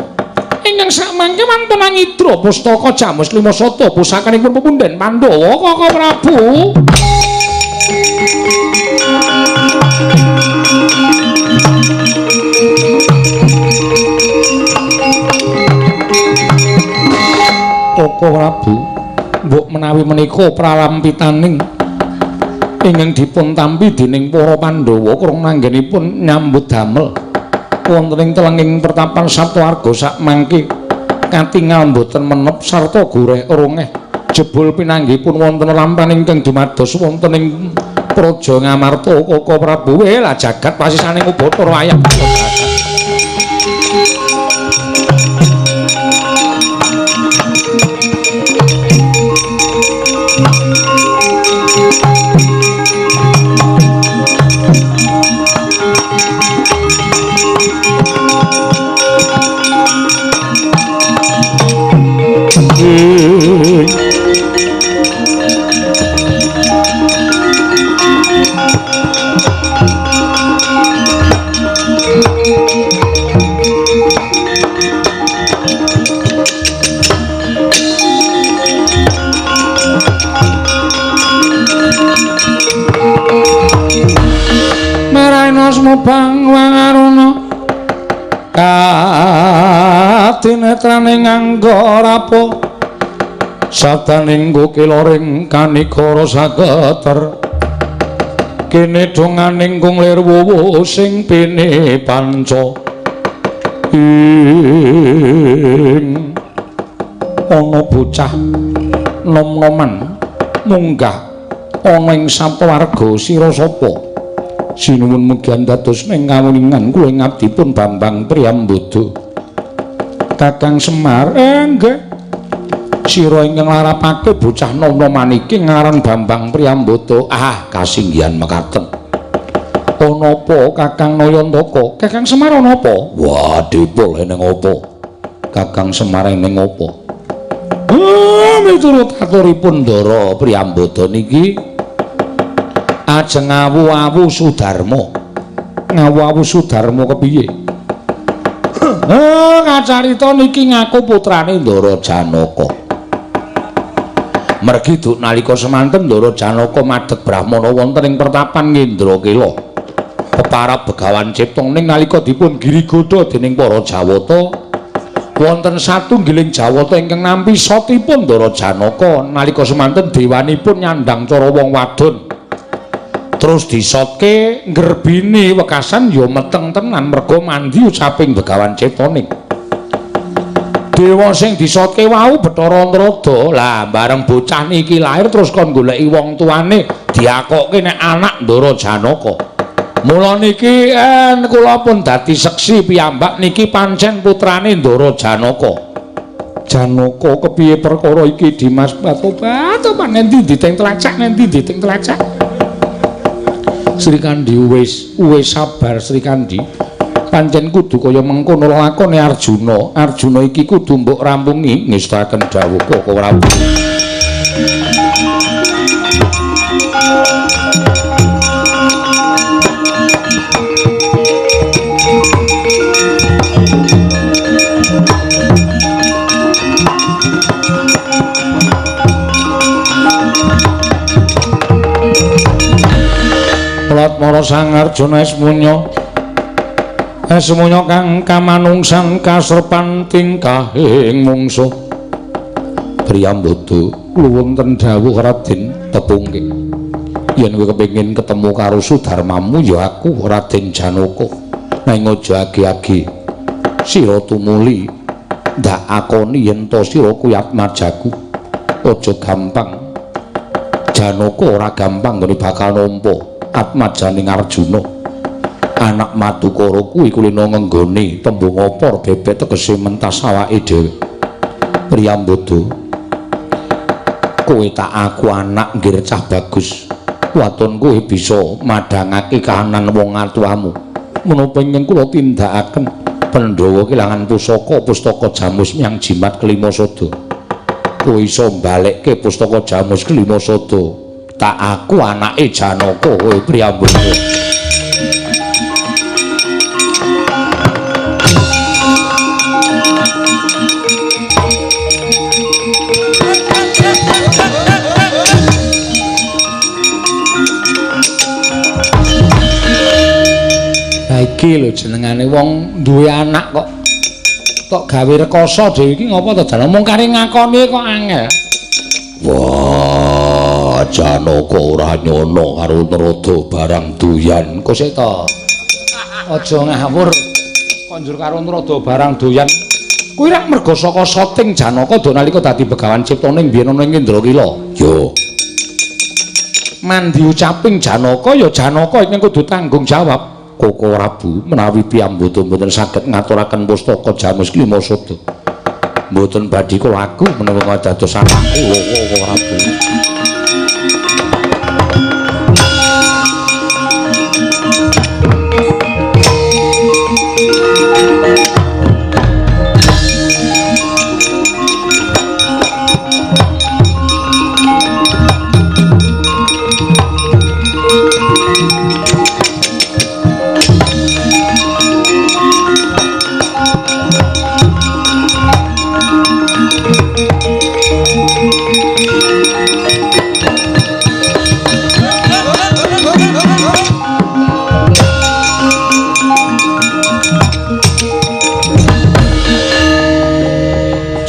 ingkang samangke wonten angidra pustaka Jamus Lima Sata pusakanipun pepunden Pandhawa Kaka Prabu. Kaka Prabu, mbok menawi menika pralampitaning ingkang dipun tampi dening para Pandhawa krana anggenipun nyambut damel wonten ing telenging pertapan satawarga sakmangke katingal mboten menep sarta goreh rongeh jebul pinanggihipun wonten lampan ingkang dumados wonten ing Praja Ngamarta Kaka Prabu. Lah jagat pasisaning Ubathara wayang. Bang Wangaruna katinetraning anggara sabdaning kukiloring kanikara sageter kene donganing kung lir wuwu sing pini panca ing ana bocah nom-noman munggah ana ing satawarga sira sapa. Sinuwun mugi dados ing kawuningan kula ing abdipun Bambang Priyambodo. Kakang Semar, nggih. Sira ingkang nglarapake bocah nom-noman iki ngaran Bambang Priyambodo. Ah, kasinggihan mekaten. Ana apa Kakang Nayantaka? Kakang Semar ana apa? Wah, dipul eneng apa? Kakang Semar eneng apa? Miturut aturipun Ndara Priyambodo niki ajeng ngawu-awu Sudarma. Ngawu-awu Sudarma kepiye? Kacarita niki ngaku putrane Ndara Janaka. Mergi duk nalika semanten Ndara Janaka madheg brahmana wonten ing pertapan Ngindrakila. Peparab Begawan Cipta ning nalika dipun girigodha dening para Jawata, wonten satunggiling Jawata ingkang nampi sotipun Ndara Janaka nalika semanten dewanipun nyandang cara wong wadon. Terus disotke nggerbini wekasan ya meteng tenan merga mandi ucaping Begawan Ciptaning. Dewa sing disotke wau Bathara Antrada. Lah bareng bocah niki lahir terus kon goleki wong tuane diakokke nek anak Ndara Janaka. Mula niki kula pun dadi seksi piyambak niki pancen putrane Ndara Janaka. Janaka kepiye perkara iki Dimas Batobat apa nanti diteng tlacak nanti diteng tlacak. Srikandhi wis sabar Srikandhi. Pancen kudu kaya mengkono lakone Arjuna. Arjuna iki kudu mbok rampungi ngestaken dawuh Kaka Prabu. Mara Sang Arjuna esmunya esmunya kang kamanungsan kasrepan tingkahing mungsuh. Priyambodo wonten dawuh Raden tepungke yen kowe kepengin ketemu karo Sudarmamu ya aku Raden Janaka nanging aja agi-agi sira tumuli ndak akoni yen to sira kuwi atmajaku. Aja gampang Janaka ora gampang nggone bakal nampa atmajaning Arjuna. Anak Madukara kuwi kulina ngenggone tembung opor bebek tegese mentas awake dhewe. Priyambodo kowe tak aku anak nggir cah bagus. Waton kowe bisa madhangake kahanan wong atuamu. Menapa ingkang kula tindakaken Pandhawa kelangan pusaka pustaka jamus yang jimat kelima sada. Kowe iso balekke pustaka Jamus Kelima Sada. Tak aku anake Janaka kowe Priyambada. Iki lho jenengane wong duwe anak kok tok gawe rekoso dhewe iki ngopo to jan mung kare ngakoni kok angel. Wah, Janaka ora nyono karo Narada barang doyan. Kok sik to? Aja ngawur. Konjur karo Narada barang doyan. Kuwi rak merga saka soting Janaka do nalika dadi begawan ciptane biyen ana ing Indrakila. Yo. Mandi ucaping Janaka ya Janaka ingkang kudu tanggung jawab. Koko Prabu menawi piyambaka mboten saged ngaturaken pustaka Jamus Kelima Sada. Mboten badhe kula aku menawi dados anak kula Koko Prabu.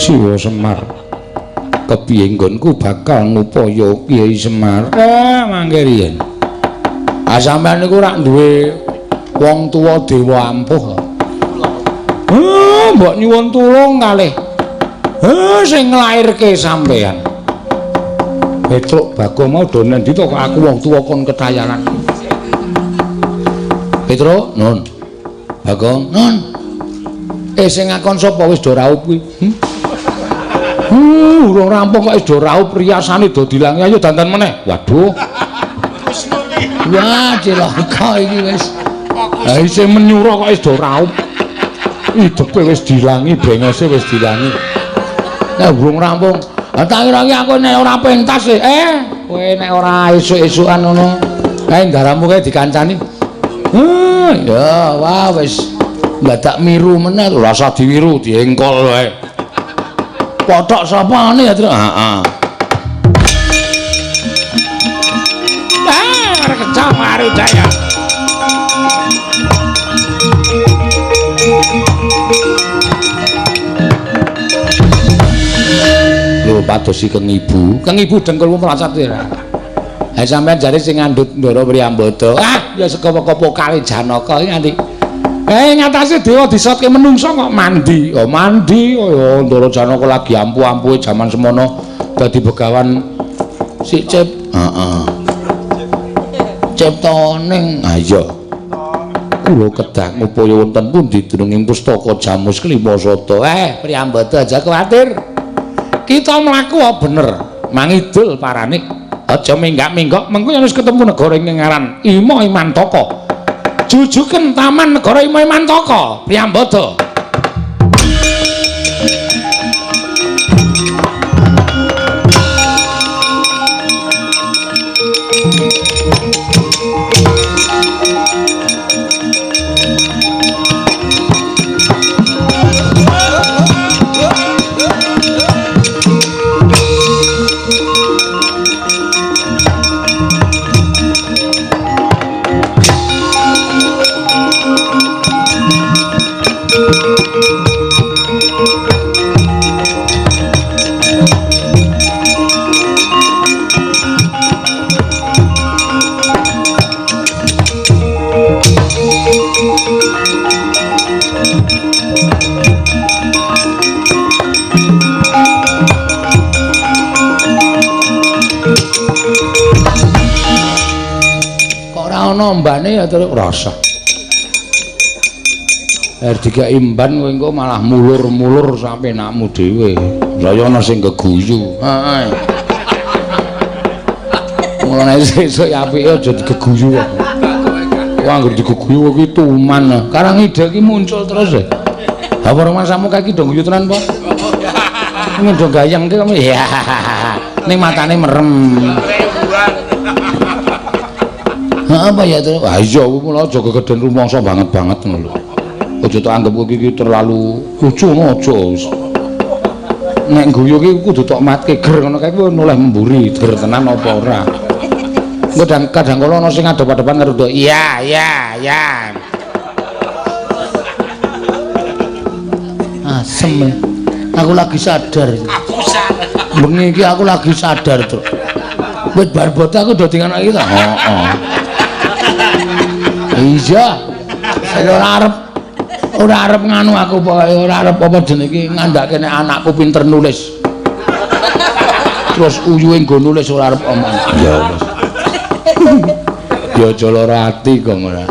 Siwa Semar kepiye nggonku bakal ngupaya Kyai Semar mangke riyen. Ah sampean niku rak duwe wong tuwa dewa ampuh. Mbok nyuwun tulung kalih. Sing nglairke sampean. Petruk Bagong mau do nendi to kok aku wong tuwa kon ketayaran. Petruk, nun. Bagong, nun. Sing ngakon sapa wis do raup kuwi? Urung rampung kok wis do raup riasane do dilangi ayo dandan meneh. Waduh. Wah, cilaka iki wis. Lah isih menyura kok wis do raup. Idepe wis dilangi, brengose wis dilangi. Lah urung rampung. Lah tak kira iki aku nek ora pentas e. Kowe nek ora esuk-esukan ngono. Kae ndaramu kae dikancani. Ya wah wis ndadak miru meneh ora usah diwiru, diengkol wae. Pothok sapane ya, Tru? Heeh. Ah, rekecang Marujaya. Lho padosi keng ibu, keng ibu dengkulmu mlacet ya. Ha sampean jare sing ngandhut Ndara Priyambada. Ah, ya saka pokale Janaka iki nganti ngatasi dewa disotke menungso kok mandi. Oh mandi kaya Ndara Janaka lagi ampuh-ampuhe jaman semono dadi begawan si Cip. Heeh. Ciptaning. Ha iya. Kula kedah ngupaya wonten pundi dununging pustaka Jamus Kelima Sada. Priyambada aja kuwatir. Kita mlaku bener, mangidul parane. Aja minggak-minggok mengko yen wis ketemu negara ing ngaran Ima Imantaka. Jujuken Taman Negara Ima Imantaka, Priyambada. Mbane ya terus rasa. R3 imban kowe engko malah mulur-mulur sampe nakmu dhewe. Saya ana sing geguyu. Heeh. Mulane sesuk apike aja digeguyu. Wah, anggere digeguyu kuwi tuman. Karang ide iki muncul terus e. Ha apa rumangsamu kae iki do guyu tenan, Pak? Ngendho gayeng ki kamu ya. Ning matane merem. Heeh apa ya to? Ah iya kuwi aja gegeden rumangsa banget-banget ngono lho. Aja tok anggap kowe iki terlalu lucu ngono aja. Nek guyu ki kudu tok matke ger ngono kae kuwi noleh mburi ger tenan apa ora. Engko kadang kala ana sing ngadep-adepan karo ndok. Iya, iya, iya. Asem. Aku lagi sadar. Aku sadar. Bengi iki aku lagi sadar, Truk. Wit barbote aku dadi ngono iki ta. Heeh. Iya. Ora arep nganu aku pokoke ora arep apa jenenge iki ngandhake nek anakku pinter nulis. Terus uyuhe nggo nulis ora arep omong. Ya wis. Ya aja lara ati kok ora.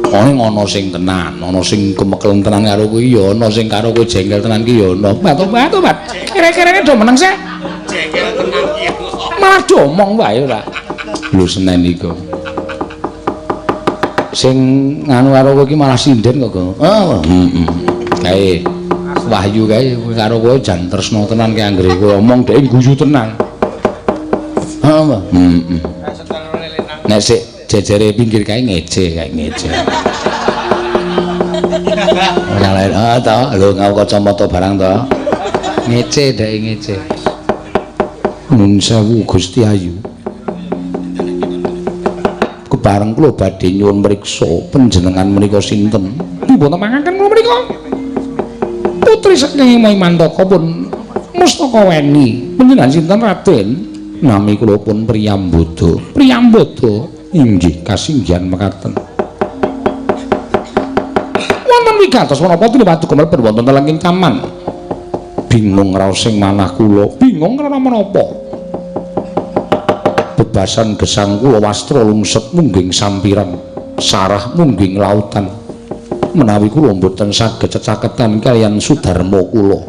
Ning ana sing tenan, ana sing kemekelen tenan karo kuwi ya ana sing karo kowe jengkel tenan ki ya ana. Bat-bat. Kere-kere do meneng sih. Jengkel tenan ki. Malah do omong wae ora. Lho Senen iku. Sing nganu karo kowe iki malah sinden kok, Gong. Oh, heeh. Kae Wahyu kae karo kowe jan tresna tenan ki anggere kowe omong dhek guyu tenan. Heeh, heeh. Nek sik jejere pinggir kae ngece, kae ngece. Ora lain, ah to, lho ngau kacamata barang to. Ngece dhek ngece. Nuwun sewu Gusti Ayu. Kebareng kula badhe nyuwun mriksa panjenengan menika sinten? Dipun tepangaken kula menika. Putri saking Imantaka pun Mustaka Weni. Panjenengan sinten Raden? Nami kula pun Priyambada. Priyambada inggih kasinggihan mekaten. Wonten wigatos menapa tinipatu mlebet wonten telenging taman. Bingung raos ing manah kula, bingung krana menapa? Bebasan gesang kula wastra lungset mungging sampiran, sarah mungging lautan. Menawi kula mboten saged cecaketan kaliyan sudarma kula.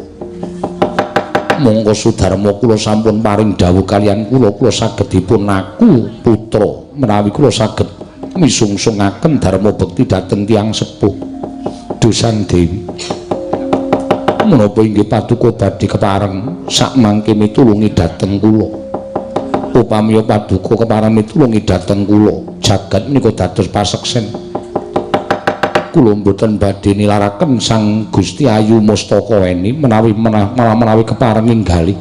Monggo sudarma kula sampun paring dawuh kaliyan kula, kula saged dipun aku putra menawi kula saged misungsungaken dharma bekti dhateng tiyang sepuh. Dusan Dewi. Menapa inggih paduka badhe kepareng sakmangke mitulungi dhateng kula. Upami paduka kepareng mitulungi dhateng kula, jagat menika dados paseksen. Kula mboten badhe nilaraken Sang Gusti Ayu Mustaka Weni menawi menawi kepareng ninggali.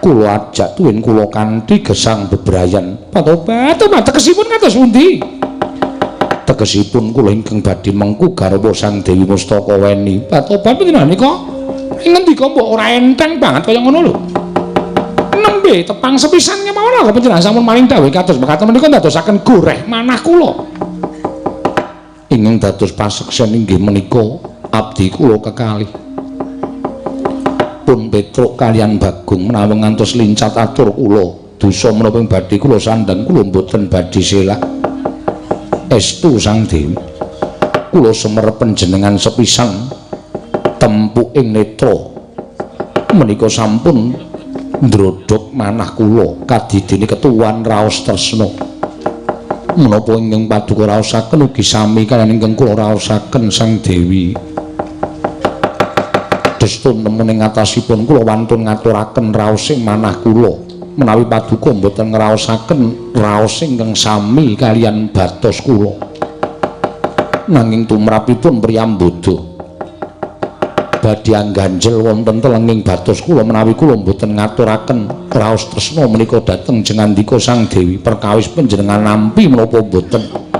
Kula ajak tuwin kula kanthi gesang bebrayan. Patobat tegesipun kados pundi? Tegesipun kula ingkang badhe mengku garwa Sang Dewi Mustaka Weni. Patobat panjenengan nika ing ngendika mbok ora enteng banget kaya ngono lho. Nembe tepang sepisan kemawon lho panjenengan sampun maring dawuh kados mekaten menika ndadosaken goreh manah kula. Ingkang dados paseksen inggih menika abdi kula kekalih. Pun Petruk kaliyan Bagong menawi ngantos lincat atur kula, dosa menapa ing badhe kula sandhang kula mboten badhe selak. Estu Sang Dewi. Kula semerep panjenengan sepisan tempuk ing netra menika sampun ndrodhok manah kula kadidene ketuwan raos tresna. Menapa ingkang paduka raosaken ugi sami kaliyan ingkang kula raosaken Sang Dewi. Destun nemen ing atasipun kula wantun ngaturaken raos ing manah kula. Menawi paduka mboten ngraosaken raos ingkang sami kaliyan batos kula. Nanging tumrapipun Priyambada badhe angganjel wonten telenging batos kula menawi kula mboten ngaturaken raos tresna menika dhateng jengandika Sang Dewi perkawis panjenengan nampi menapa mboten.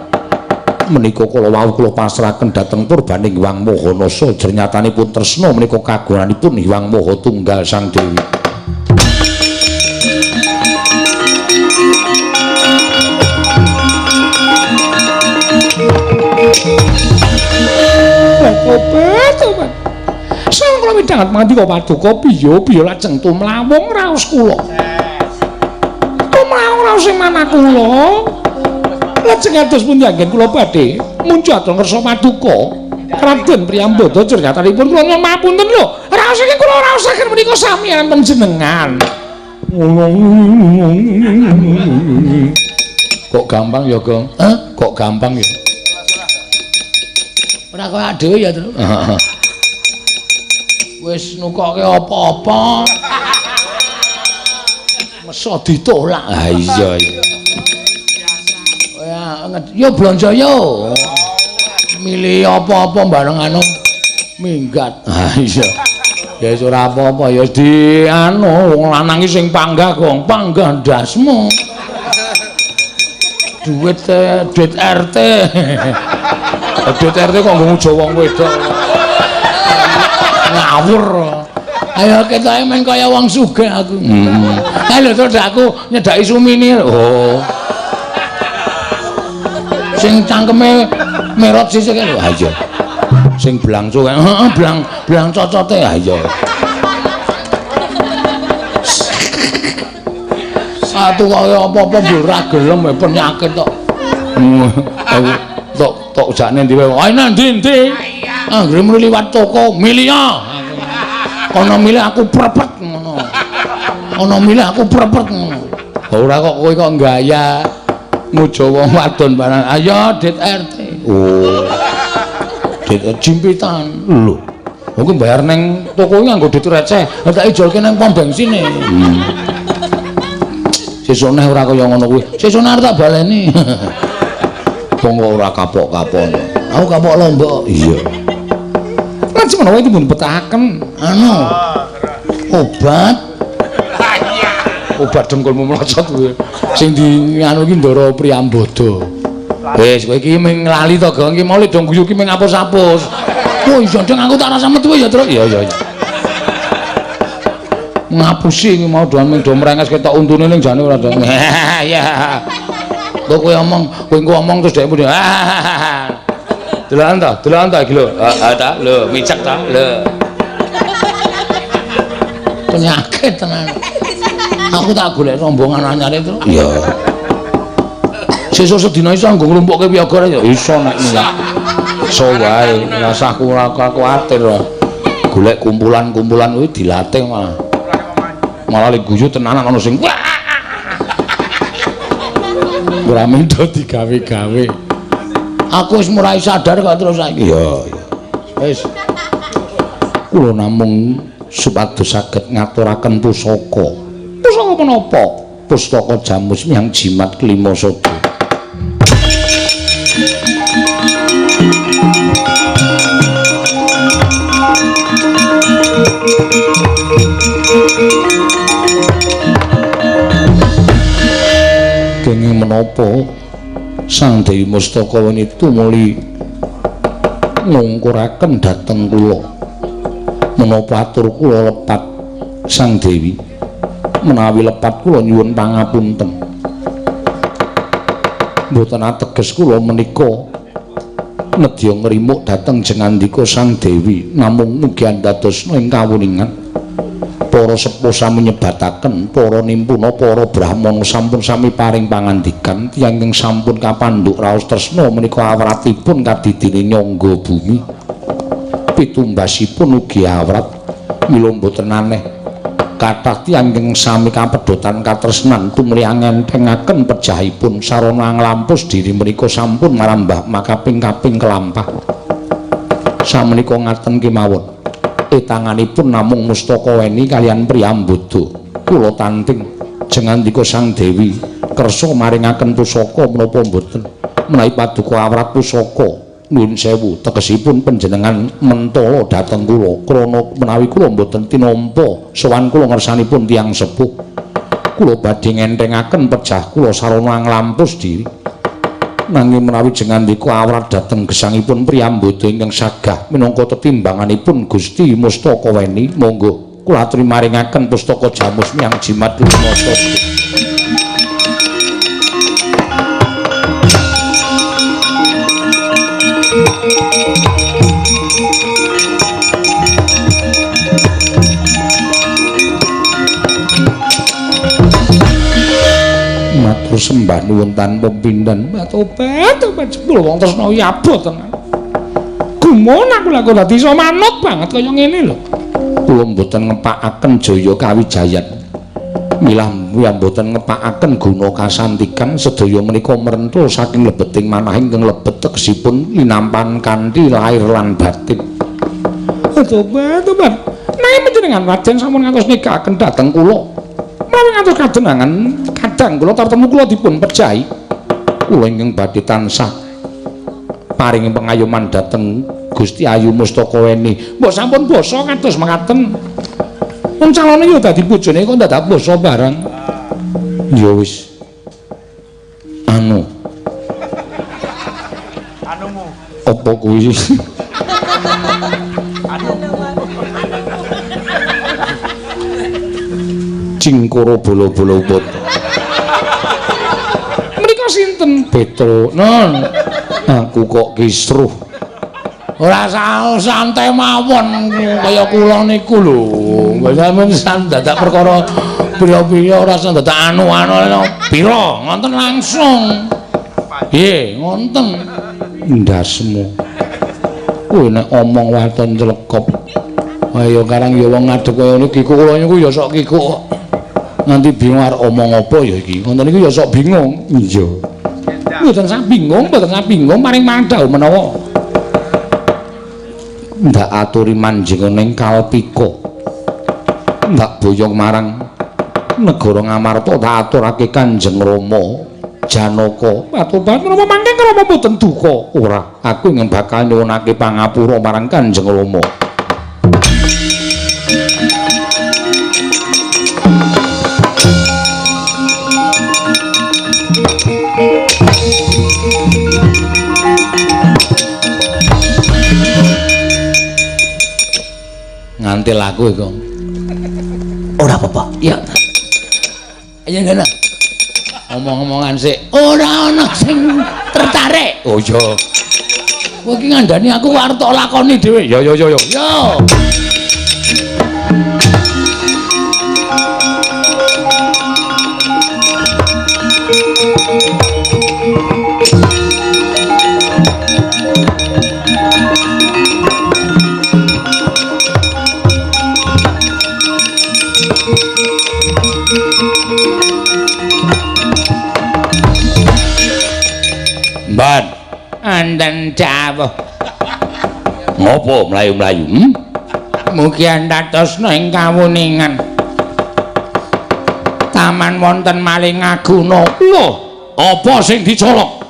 Menika kala wau kula pasrahaken dhateng purbaning Hyang Maha Nasa jernyatanipun tresna menika kagunganipun Hyang Maha Tunggal Sang Dewi. Obat-obat. Sang kula midhanget mangandika paduka piye-piye lajeng tumlawung raos kula. Tumlawung raos ing manah kula. Lajeng kados pundi anggen kula badhe munjat ngersa paduka Raden Priyambada jernyatanipun kula nyuwun mapunten lho. Raos iki kula raosaken menika sami panjenengan. Kok gampang ya, Gong? Hah? Kok gampang ya? Ora kaya dhewe ya, Tru. Wis nukoke apa-apa. Meso ditolak. Ha iya iya. Ya, yo blonjo yo. Milih apa-apa bareng anu minggat. Ha iya. Ya wis ora apa-apa ya di anu wong lanang iki sing panggah gong, panggah ndasmu. Duit duit RT. Duit RT kok nggo ngujo wong wedok. Ngawur. Ayo ketoke men kaya wong sugih aku. Ayo lho terus aku nyedaki sumini. Oh. Sing cangkeme merot sisih kae lho. Ha iya. Sing blangco kae. Heeh, blang blang cocote. Ha iya. Satu kaya apa-apa mbok ora gelem penyakit tok. Aku tok tok jakne ndi wae. Ayo nang ndi-ndi. Anggere muni liwat toko milih ya. Ana milih aku prepet ngono. Ana milih aku prepet ngono. Ora kok kowe kok gaya ngujo wong wadon barang. Ayo dit RT. Oh. Dit jimpitan. Lho. Aku bayar neng toko iki nganggo duit receh. Lah tak ijolke nang pom bensine. Sesuk neh ora kaya ngono kuwi. Sesuk arep tak baleni. Wong kok ora kapok-kapok. Aku kapok lombok. Iya. Lajeng menawa dipun betahaken anu. Obat. Obat dengkulmu mlocot kuwi. Sing di anu iki Ndara Priyambada. Wis kowe iki ming lali to, Gong. Iki mau le dong guyu iki ming apus-apus. Oh iya, Deng, aku tak rasa metu ya, Truk. Iya, iya, iya. Ngapusi iki mau doan ming do mrenges ketok untune ning jane ora dong. Ya. Kok kowe omong, kowe engko omong terus dhek muni. Delokan ta, delokan ta iki lho. Heeh ta, lho micek ta, lho. Penyakit tenan. Aku tak golek rombongan anyare terus. Iya. Sesuk sedina iso nggo nglumpukke piyaga ya iso nek nilak. Iso wae, rasah ora kuwatir. Golek kumpulan-kumpulan kuwi dilatih malah. Malah lek guyu tenanan ana sing ora mendo digawe-gawe. Aku wis mulai sadar kok terus saiki. Iya, iya. Wis. Kula namung supados saged ngaturaken pusaka. Pusaka menapa? Pustaka Jamus Miang Jimat Kelima Sada. Kenging menapa Sang Dewi Mustaka weni tumuli ngungkuraken dhateng kula. Menapa atur kula lepat Sang Dewi? Menawi lepat kula nyuwun pangapunten. Mboten ateges kula menika nedya ngrimuk dhateng jengandika Sang Dewi, namung mugi andadosna ing kawuningan. Para sepuh sami nyebataken, para nimpuna, para brahmana sampun sami paring pangandikan, tiyang ingkang sampun kapandhuk raos tresna menika awratipun kadidine nyangga bumi. Pitumbasipun ugi awrat, mila mboten aneh. Kathah tiyang ingkang sami kapedhotan katresnan tumuli ngenthengaken pejahipun sarana nglampus diri menika sampun marambah makaping-kaping kelampah. Samenika ngaten kemawon. Tanganipun namung Mustaka Weni kalian Priyambada. Kula tanting jengandika Sang Dewi kersa maringaken pusaka menapa mboten? Menawi paduka awrat pusaka nuwun sewu tegesipun panjenengan mentala dhateng kula krana menawi kula mboten tinampa sowan kula ngersanipun tiyang sepuh. Kula badhe ngenthengaken pejah kula sarana nglampus diri. Nanging menawi jengandika awrat dhateng gesangipun Priyambada ingkang sagah minangka tetimbanganipun Gusti Mustaka Weni, monggo kula aturi maringaken pustaka Jamus Miang Jimat Lima Sada. Matur sembah nuwun tanpa pindhan. Tobat, tobat jebul wong tresna iki abot tenan. Gumun aku lha kok dadi iso manut banget kaya ngene lho. Kula mboten ngepakaken jaya kawijayan. Milah mboten ngepakaken guna kasantikan sedaya menika merentul saking lebeting manah ingkang lebet tegesipun linampan kanthi lahir lan batin. Tobat, tobat. Nanging panjenengan Raden sampun ngantos nikahaken dhateng kula. Menawi ngantos kadenangan kadang kula tartemu kula dipun pejahi. Kula ingkang badhe tansah paring pengayoman dhateng Gusti Ayu Mustakaweni. Mbok sampun basa kados mekaten. Wong calone ya dadi bojone kok dadak basa barang. Ya wis. Anu. Anumu. Apa kuwi? Cingkoro bolo-bolo uput. Menika sinten? Petro. Non. Aku kok kisruh. Ora santai mawon kaya kula niku lho. Sampeyan dadak perkara pira-pira ora dadak anu-anu pira ngonten langsung. Nggih, ngonten. Ndasmu. Kowe nek omong waton clekop. Ayo karang ya wong ngadeg kaya ngene kikuk kula niku ya sok kikuk kok. Nganti bingung arep omong apa ya iki. Ngoten niku ya sok bingung. Iya. Mboten sak bingung, mboten sak bingung paring mandhau menawa. Ndak aturi manjing ning Kalpika. Ndak boyong marang negara Ngamarta tak aturake Kanjeng Rama Janaka. Matur menapa mangke Rama mboten duka? Ora, aku ingkang bakal nyuwunake pangapura marang Kanjeng Rama. Ngantil aku iku. Ora apa-apa. Iya. Ayo ngene. Omong-omongan sik. Ora ana sing tertarik. Oh iya. Kowe iki ngandani aku arep tok lakoni dhewe. Ya ya ya ya. Yo. Mban, Anden dawuh. Ngopo mlayu-mlayu? Mugi andatosna ing kawuningan. Taman wonten Malingaguna. Lho, apa sing dicolok?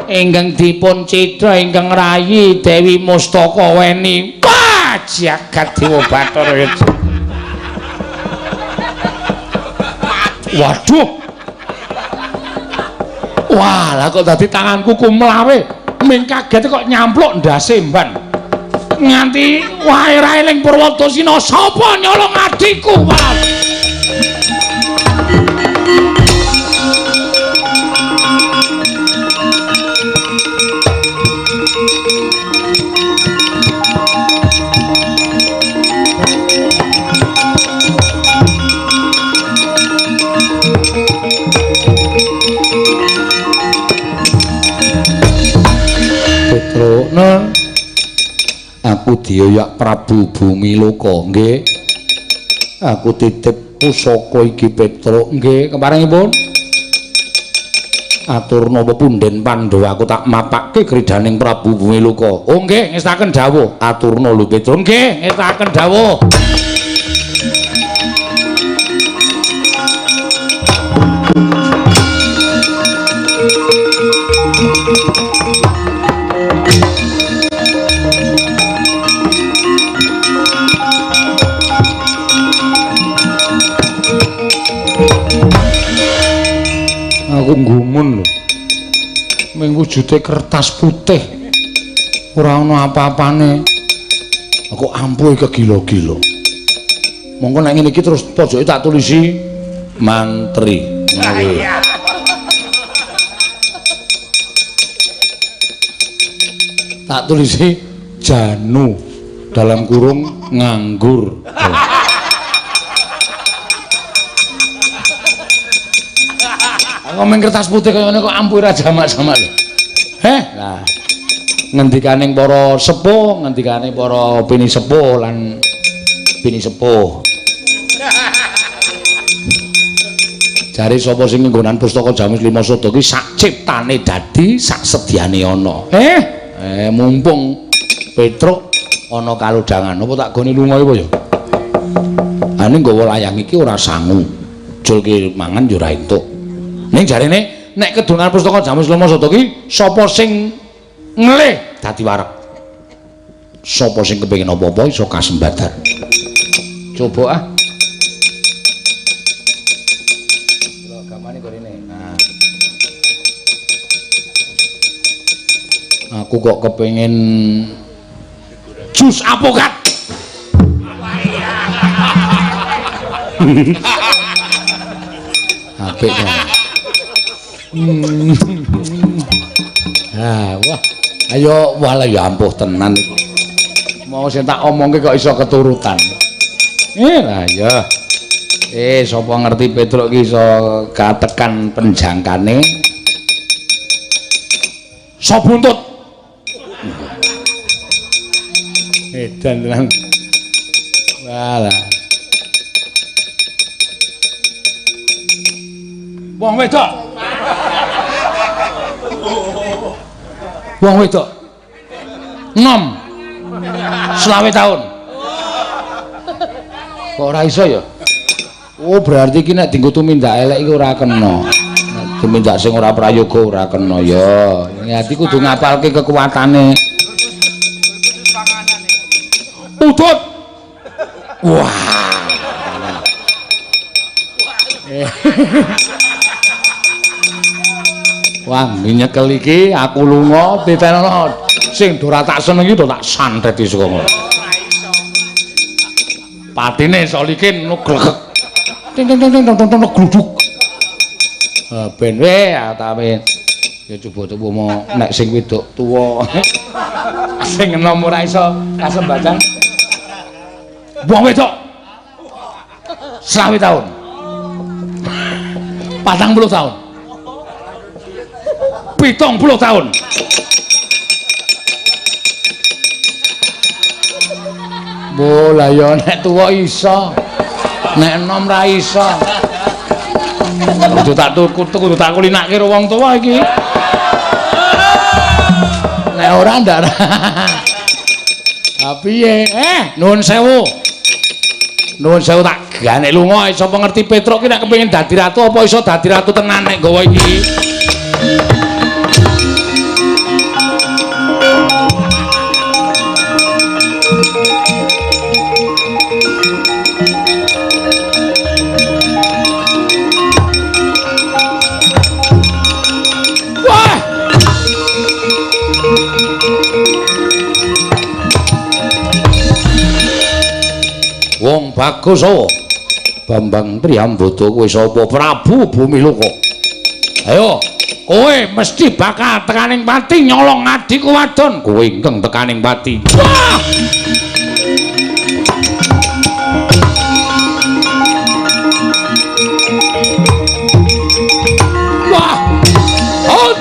Ingkang dipun citra ingkang rayi Dewi Mustakaweni. Wah, jagat Dewa Bathara. Waduh. Wah, lah kok dadi tanganku kumlawe. Ming kaget kok nyampluk ndase Mban. Nganti wae ra eling Purwadasina sapa nyolong adhiku, Mas. Petrona, aku dioyak Prabu Bumiloka, nggih. Aku titip pusaka iki Petruk, nggih, keparengipun. Atur napa punden Pandhawa aku tak mapake kridaning Prabu Bumiloka. Oh nggih, ngestaken dawuh. Aturna lho Petruk, nggih, ngestaken dawuh. Aku nggumun lho. Ming wujude kertas putih. Ora ana apa-apane. Aku ampuh kegila-gila. Mongko nek ngene iki terus pojoke tak tulisi mantri. Tak tulisi Janu dalam kurung nganggur. Ngomong kertas putih kaya ngene kok ampuh ra jamak-jamak lho. Heh, lah. Ngendikane para sepuh, ngendikane para pini sepuh lan pini sepuh. Jare sapa sing nggonan pustaka Jamus Lima Sada ki sak ciptane dadi sak sedyane ana. Mumpung Petruk ana kalodhangan, apa tak gone lunga apa ya? Ane nggawa layang iki ora sangu. Julke mangan ya ora entuk. Ning jarene nek kedungan pustaka Jamus Lema Sada ki sapa sing ngelih dadi wareg. Sapa sing kepengin apa-apa iso kasembadan. Coba ah. Lho gamane kok rene. Nah. Aku kok kepengin jus apokat. Apik ta. Ah, wah. Ayo walah ya ampuh tenan iki. Mau sing tak omongke kok iso keturutan. Lah ya. Sapa ngerti Petruk iki iso katekan penjangkane. So buntut. Edan tenan. Walah. Wong wedok. Wong wedok. 6 25 tahun. Kok ora iso ya? Oh, berarti iki nek dienggo tumindak elek iki ora kena. Nek tumindak sing ora prayoga ora kena ya. Ati kudu ngapalke kekuatane. Udut. Wah. Wah, nyekel iki aku lunga titenono sing ora tak senengi do tak santeti saka ngono. Patine solikin nuglegek. Ting ting ting ting tong tong gluduk. Ben we atawe ya coba-coba mo nek sing wedok tuwa. Sing enom ora iso kasembadan. Wong wedok 25 tahun. 40 tahun. 70 tahun. Bola ya nek tuwa iso. Nek enom ra iso. Kudu tak tuku, kudu tak kulinake karo wong tuwa iki. Nek ora ndak. Ha piye? Nuwun sewu. Nuwun sewu tak ganek lunga sapa ngerti Petruk ki nek kepengin dadi ratu apa iso dadi ratu tenan nek nggawa iki. Wah! Wong bagus sapa? Bambang Priyambodo kowe sapa? Prabu Bumiloka. Ayo, kowe mesti bakal tekaning pati nyolong adikku wadon. Kowe ingkang tekaning pati. Wah! Wah! Oh,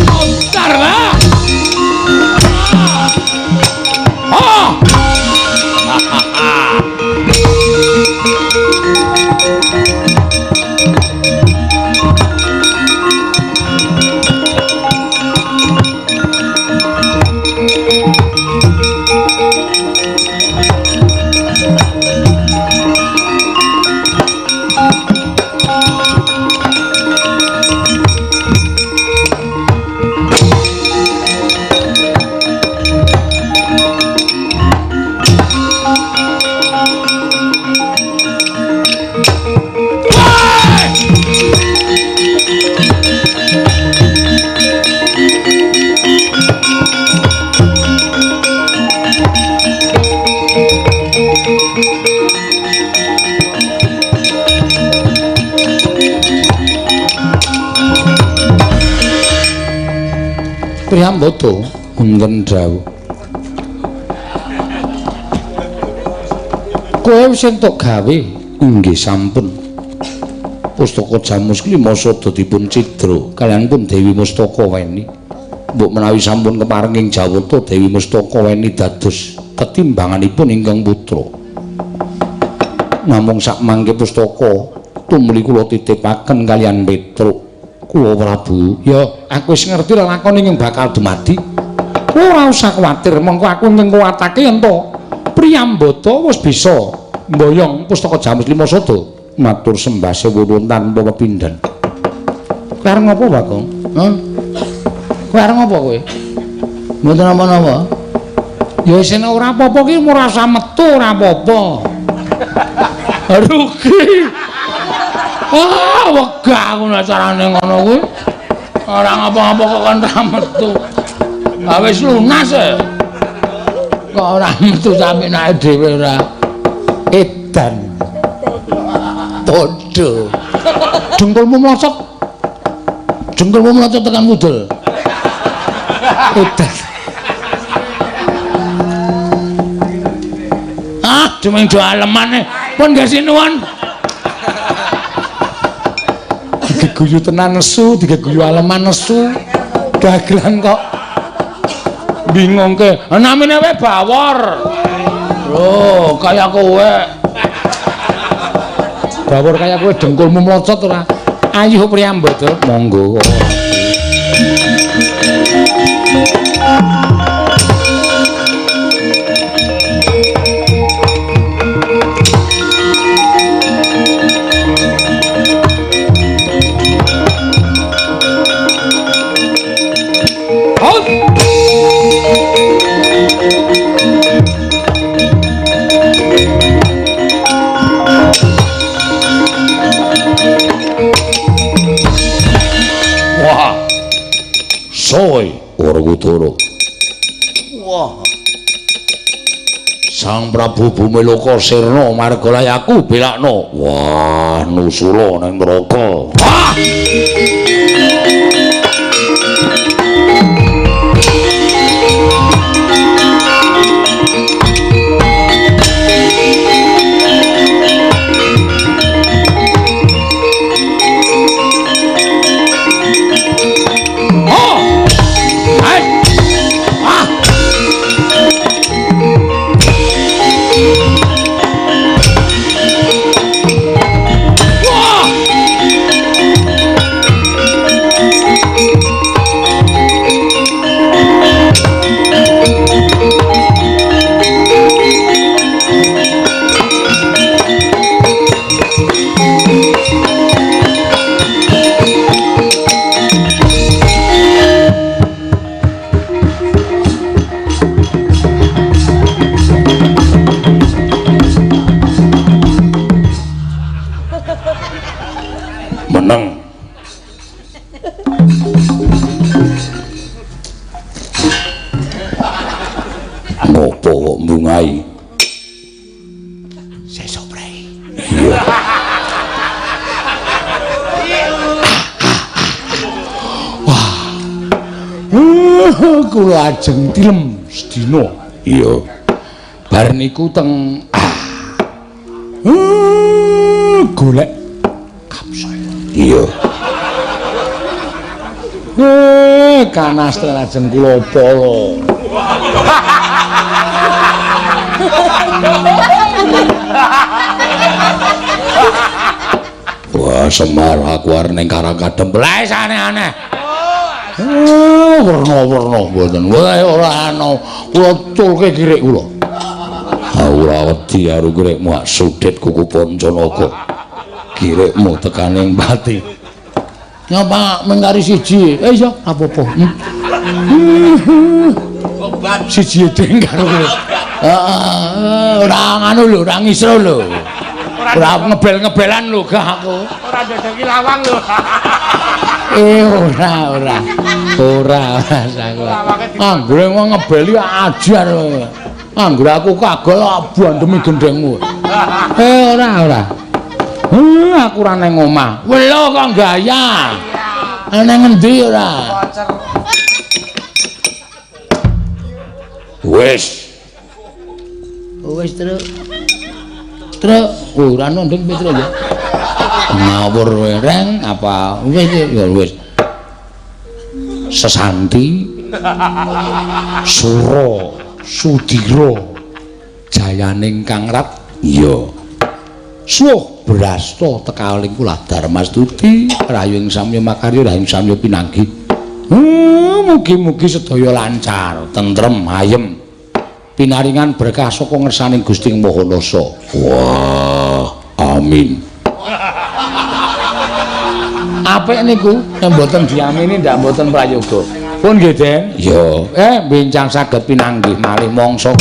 lontarlah. Ah! Priyambodo wonten dawuh. Kowe wis entuk gawe? Inggih sampun. Pustaka Jamus Klima Sada dipun cidra kaliyan pun Dewi Mustaka Weni. Mbok menawi sampun kepareng ing Jawata Dewi Mustaka Weni dados ketimbanganipun ingkang putra. Namung sakmangke pustaka tumuli kula titipaken kaliyan Petruk. Kula Prabu, ya aku wis ngerti lelakon ingkang bakal dumadi. Ora usah kuwatir, mengko aku ingkang kuwatake yen to Priyambodo wis bisa Mboyong pustaka Jamus Lima Sada matur sembah sewu tanpa pepindhan. Kowe arep ngopo, Bagong? Hah? Kowe arep ngopo kowe? Mboten napa-napa. Ya isih ora apa-apa ki ora usah metu ora apa-apa. Rugi. Ah, wegah aku nek carane ngono kuwi. Ora ngapa-ngapa kok kon ora metu. Ha wis lunas e. Kok ora metu sampe dhewe ora. Edan. Padha. Dengkulmu mlocot. Dengkulmu mlocot tekan mudul. Edan. Ah, cuma do alemane. Pun nggih sinuwun. Digeguyu tenan nesu, digeguyu aleman nesu. Dagelan kok bingungke. Namine wae Bawor. Lho, kaya kowe. Bawor kaya kowe dengkulmu mlocot ora? Ayo priyambada, monggo. Wah. Soy Werkudara. Wah. Sang Prabu Bumiloka sirna marga layaku belakno. Wah, nusula ning neraka. Wah. Meneng. Ngopo kok mbungai? Sesuk prei. Iya. Wah. Kula ajeng tilem sedina. Iya. Bar niku teng golek kapsul. Iya. Kanastra lajeng kula pala. Wah, Semar aku arep ning Karang Kadempel. Wis aneh-aneh. Werna-werna mboten. Wah, ora ana. Kula culke kirik kula. Ora wedi karo kirikmu sudit kuku Pancanaka. Kirikmu tekaning pati. Nyapa mengkari siji. Iya, apa-apa. Siji ding karo kowe. Heeh, ora nganu lho, ora ngisro lho. Ora ngebel-ngebelan lho gak aku. Ora ndodoki lawang lho. Ora, ora. Ora, ora aku. Anggere wong ngebeli ajar. Anggere aku kagol bandemi gendhengmu. Ora, ora. Aku ora nang omah. Welo kok gaya. Nang ngendi ora? Wis. Wis, Truk. Truk, ora nondeng Petro ya. Ngawur reng apa? Wis ya wis. Sesanti Sura Sudira jayaning Kang Rat. Iya. Suwuh brasta tekaling kula Darmastuti rayung samya makarya rayung samya pinanggih. Mugi-mugi sedaya lancar, tentrem, ayem. Pinaringan berkah saka ngersaning Gusti Maha Nasa. Wah, amin. Apik niku, nek mboten diamini ndak mboten prayoga. Pun nggih, Den. Ya, bincang saged pinanggih malih mangsa.